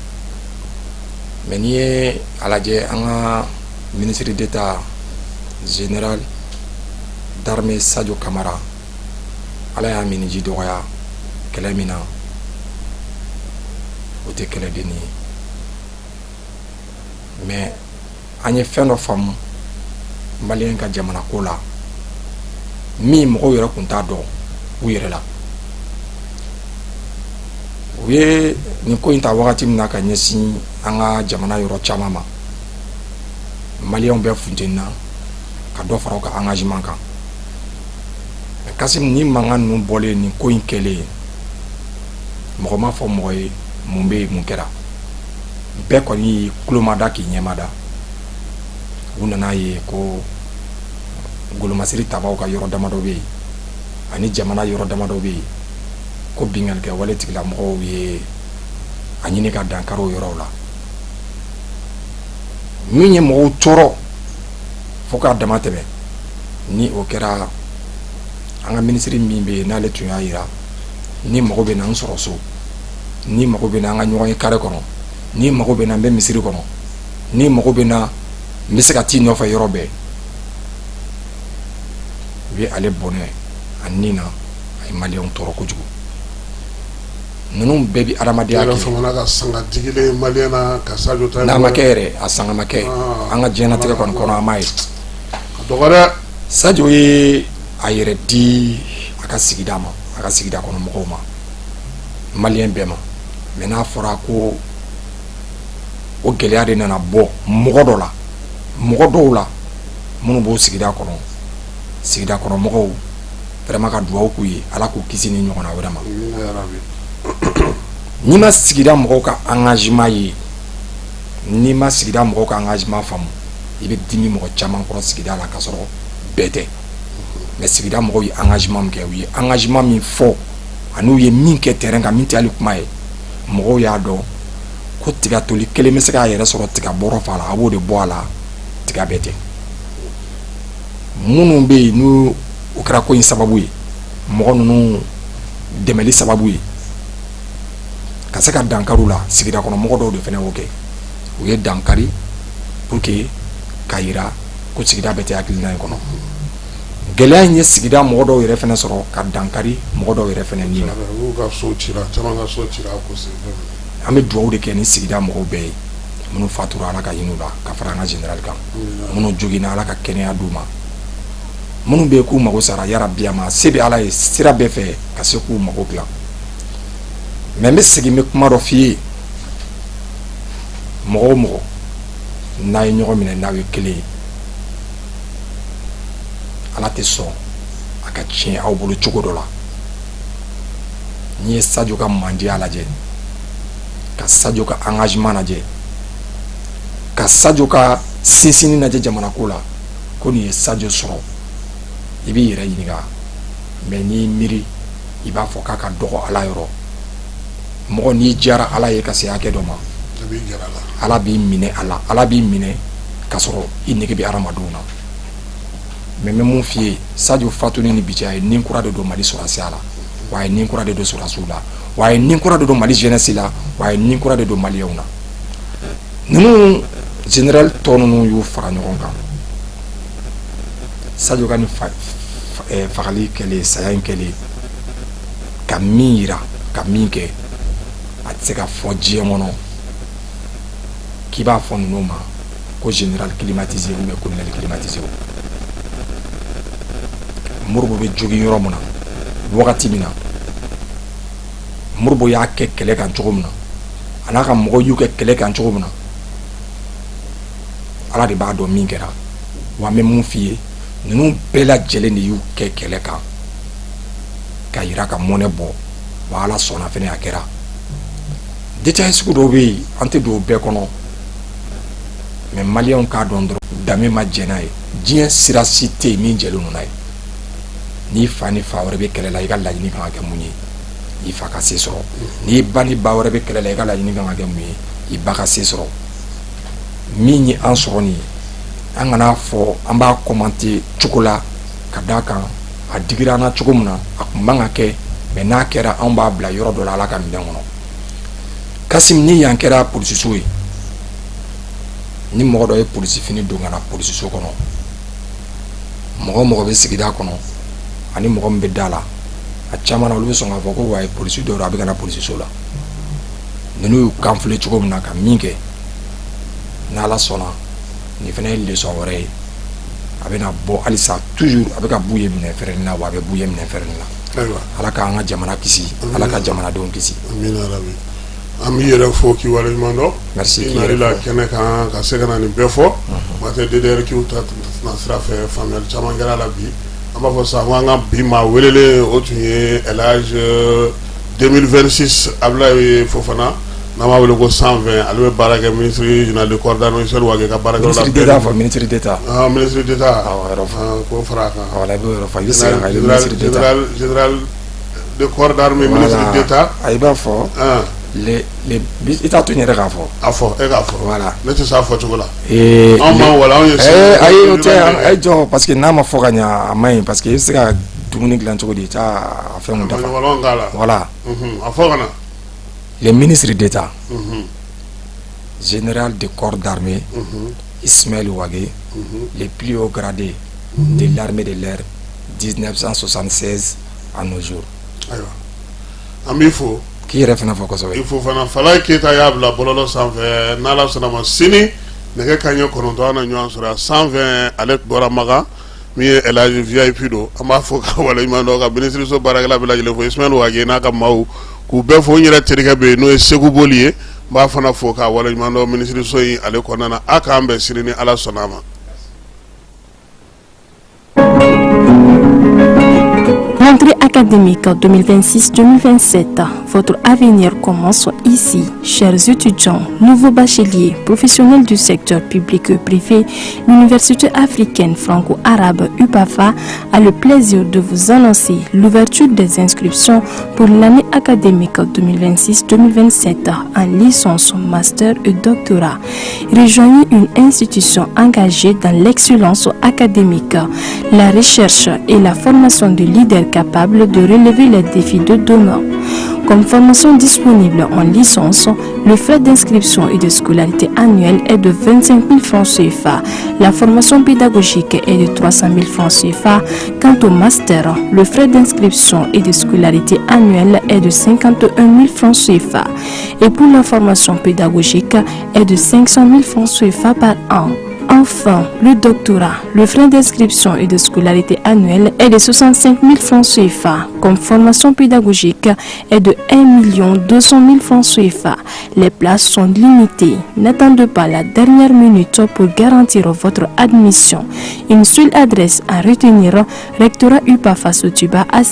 Mais n'i ye a lajɛ, an ka ministre d'État, général d'armée Sadio Kamara, Ala y'a miniji dɔgɔya kɛlɛ min na, o tɛ kɛlɛdennin ye. Mais an ye fɛn dɔ faamu maliyɛn ka jamana ko la, min mɔgɔw yɛrɛ tun t'a dɔn u yɛrɛ la. U ye nin ko in ta wagati min na ka ɲɛsin an ka jamana yɔrɔ caman ma, maliyɛnw bɛɛ funtenina ka dɔ fara u ka engagement kan. Mais Kasim, ni mankan ninnu bɔlen, nin ko in kɛlen, mɔgɔ ma fɔ mɔgɔ ye mun bɛ yen, mun kɛra. Bɛɛ kɔni y'i tulomada k'i ɲɛmada. U nana ye ko golomasiri tabaw ka yɔrɔ damadɔ bɛ yen ani jamana yɔrɔ damadɔ bɛ yen, ko binkannikɛ wale tigilamɔgɔw ye a ɲini ka dankari o yɔrɔw la. Min ye mɔgɔw tɔɔrɔ fo k'a dama tɛmɛ, ni o kɛra an ka minisiri min bɛ yen, n'ale tun y'a jira ni mago bɛ na n sɔrɔ so, ni mago bɛ na an ka ɲɔgɔn ye carré kɔnɔ, ni mago bɛ na n bɛ misiri kɔnɔ, ni mago bɛ na n bɛ se ka t'i nɔfɛ yɔrɔ bɛɛ, u ye ale bɔnɛ a ni na. A ye maliyɛnw tɔɔrɔ kojugu. Ninnu bɛɛ bɛ adamadenya kɛ. Famana ka sanga jigilen maliyɛn na ka Sadio ta. N'a ma kɛ yɛrɛ, a sanga ma kɛ an ka diɲɛlatigɛ kɔni kɔnɔ, an m'a ye. A dɔgɔ dɛ. Sadio ye a yɛrɛ di a ka sigida ma, a ka sigida kɔnɔ mɔgɔw ma, maliyɛn bɛɛ ma. Mais n'a fɔra ko o gɛlɛya de nana bɔ mɔgɔ dɔ la, mɔgɔ dɔw la minnu b'o sigida kɔnɔ, sigida kɔnɔ mɔgɔw vraiment ka dugawu k'u ye, Ala k'u kisi ni ɲɔgɔnna wɛrɛ ma. N'i ma sigida mɔgɔw ka engagement ye, n'i ma sigida mɔgɔw ka engagement faamu, i bɛ dimi mɔgɔ caman kɔrɔ sigida la, k'a sɔrɔ bɛɛ tɛ. Mais sigida mɔgɔw ye engagement min kɛ, u ye engagement min fɔ ani u ye min kɛ terrain kan, min tɛ hali kuma ye, mɔgɔw y'a dɔn ko tigatoli kelen bɛ se k'a yɛrɛ sɔrɔ tiga bɔrɔ fa la, a b'o de bɔ a la, tiga bɛɛ tɛ. Minnu bɛ yen n'u o kɛra ko in sababu ye, mɔgɔ ninnu dɛmɛli sababu ye ka se ka dankari u la, sigida kɔnɔ mɔgɔ dɔw de fana y'o kɛ. U ye dankari pour que k'a jira ko sigida bɛɛ tɛ hakilina in kɔnɔ. Gɛlɛya in ye sigida mɔgɔ dɔw yɛrɛ fana sɔrɔ ka dankari mɔgɔ dɔw yɛrɛ fana ni na. An bɛ dugawu de kɛ ni sigida mɔgɔw bɛɛ ye. Minnu fatura, Ala ka hinɛ u la ka fara an ka général kan. Minnu joginna, Ala ka kɛnɛya d'u ma. Minnu bɛ yen k'u mago sara, yarabi a ma se bɛ Ala ye sira bɛɛ fɛ ka se k'u mago dilan. Mais n bɛ segin, n bɛ kuma dɔ f'i ye: mɔgɔ o mɔgɔ n'a ye ɲɔgɔn minɛ, n'aw ye kelen ye, Ala tɛ sɔn a ka tiɲɛ aw bolo cogo dɔ la. N'i ye Sadio ka mandiya lajɛ, ka Sadio ka engagement lajɛ, ka Sadio ka sinsinni lajɛ jamana ko la, ko nin ye Sadio sɔrɔ, i b'i yɛrɛ ɲininka. Mais n'i miiri, i b'a fɔ k'a ka dɔgɔ Ala yɔrɔ. Mɔgɔ n'i diyara Ala ye ka se hakɛ dɔ ma, Ala b'i minɛ a la, Ala b'i minɛ ka sɔrɔ i nege bɛ hadamadenw na. Mais n bɛ mun f'i ye, Sadio fatuni ni bi cɛ, a ye nin kura de don Mali sɔrɔdasiya la, wa a ye nin kura de don sɔrɔdasiw la, wa a ye nin kura de don Mali jeunesse la, wa a ye nin kura de don maliyɛnw na. Ninnu général tɔ ninnu y'u fara ɲɔgɔn kan. Sadio ka nin fagali kɛlen, saya in kɛlen, ka min yira, ka min kɛ, a tɛ se ka fɔ diɲɛ kɔnɔ k'i b'a fɔ ninnu ma ko général climatisé ou bien colonel climatisé. Modibo bɛ jogin yɔrɔ min na, wagati min na Modibo y'a kɛ kɛlɛ kan cogo min na, A n'a ka mɔgɔw y'u kɛ kɛlɛ kan cogo min na, Ala de b'a dɔn min kɛra. Wa n bɛ mun f'i ye, ninnu bɛɛ lajɛlen de y'u kɛ kɛlɛ kan ka yira ka mɔnɛ bɔ. Wa Ala sɔnna fɛnɛ, a kɛra. Détail sugu dɔw bɛ yen, an tɛ don o bɛɛ kɔnɔ, mais maliyɛnw k'a dɔn dɔrɔn, danbe ma jɛn n'a ye. Diɲɛ sira si tɛ yen min jɛlen don n'a ye. N'i fa ni fa wɛrɛ bɛ kɛlɛ la, i ka laɲini kan ka kɛ mun ye? I fa ka se sɔrɔ. N'i ba ni ba wɛrɛ bɛ kɛlɛ la, i ka laɲini kan ka kɛ mun ye? I ba ka se sɔrɔ. Min ye an sɔrɔ nin ye, an kana fɔ an b'a commenter cogo la ka d'a kan a digira an na cogo min na, a tun man ka kɛ, mais n'a kɛra, anw b'a bila yɔrɔ dɔ la Ala ka minɛn kɔnɔ. Kasim, ni yan kɛra polisiso ye, ni mɔgɔ dɔ ye polisi fini don ka na polisiso kɔnɔ, mɔgɔ mɔgɔ bɛ sigida kɔnɔ ani mɔgɔ min bɛ da la, a caman na olu bɛ sɔn k'a fɔ ko wayi, polisi dɔ a bɛ ka na polisiso la. Ninnu y'u kan filɛ cogo min na ka min kɛ, n'Ala sɔnna, nin fana ye leçon wɛrɛ ye. A bɛna bɔ halisa, toujours a bɛ ka b'u ye minɛ fɛrɛnin na, wa a bɛ b'u ye minɛ fɛrɛnin na. Ala k'an ka jamana kisi, Ala ka jamanadenw kisi. An b'i yɛrɛ fo k'i waleɲuman dɔn. Merci. I nali la kɛnɛ kan ka se ka na nin bɛɛ fɔ. Ma tɛ DDRQ ta na sira fɛ, faamuyali caman kɛra la bi. An b'a fɔ sa ko an ka bi maa welelen, o tun ye El Hadj 2026 Abulaye Fofana, n'an b'a wele ko 120. Ale bɛ baara kɛ ministre général de corps d'armée Michel Wagué ka baarakɛyɔrɔ la. Ministre d'État fɔ, ministre d'État. Ah, ministre d'État. Awɔ, yɔrɔ fɔ. K'o fara a kan. Voilà, i b'o yɔrɔ fɔ, i bɛ segin a kan, i bɛ ministre d'État. Général de corps d'armée, ministre d'État. I b'a fɔ. Les les i t'a to n yɛrɛ k'a fɔ. A fɔ, e k'a fɔ. Voilà. Ne tɛ s'a fɔ cogo la. Ee, anw ma wala anw ye. Ayi, o tɛ, ayi jɔ, parce que n'a ma fɔ ka ɲa, a man ɲi, parce que i bɛ se ka dumuni dilan cogo di, i t'a fɛnw dafa. Ɲɔgɔnlɔn k'a la. Voilà. A fɔ ka na. Les ministres d'État, général de corps d'armée Ismaël Wagué, le plus haut gradé de l'armée de l'air 1976 à nos jours. Ayiwa, an b'i fo. K'i yɛrɛ fana fɔ kosɛbɛ. I fo fana. Falaye Keyita y'a bila bɔlɔlɔ sanfɛ. N'Ala sɔnna ma, sini nɛgɛ kanɲɛ 9, an na ɲɔgɔn sɔrɔ yan. 120, ale bɔra Makan, min ye El Hadj VIP don. An b'a fɔ ka waleɲuman dɔn, ka minisiriso baarakɛla bɛɛ lajɛlen fo, Ismaël Wagué n'a ka maaw, k'u bɛɛ fo. N yɛrɛ terikɛ bɛ yen, n'o ye Segu Boli ye, n b'a fana fo k'a waleɲuman dɔn minisiriso in ale kɔnɔna na. A k'an bɛn sini ni Ala sɔnna a ma. Rentrée académique 2026-2027, votre avenir commence ici. Chers étudiants, nouveaux bacheliers, professionnels du secteur public et privé, l'Université africaine franco-arabe UPAFA a le plaisir de vous annoncer l'ouverture des inscriptions pour l'année académique 2026-2027 en licence, master et doctorat. Rejoignez une institution engagée dans l'excellence académique, la recherche et la formation de leaders capables de relever les défis de demain. Comme formation disponible en licence, le frais d'inscription et de scolarité annuelle est de 25 000 francs CFA. La formation pédagogique est de 300 000 francs CFA. Quant au master, le frais d'inscription et de scolarité annuelle est de 51 000 francs CFA. Et pour la formation pédagogique est de 500 000 francs CFA par an. Enfin, le doctorat, le frais d'inscription et de scolarité annuelle est de 65 000 francs CFA. Comme formation pédagogique est de 1 200 000 francs CFA. Les places sont limitées. N'attendez pas la dernière minute pour garantir votre admission. Une seule adresse à retenir, rectorat UPAFA Sotuba AC.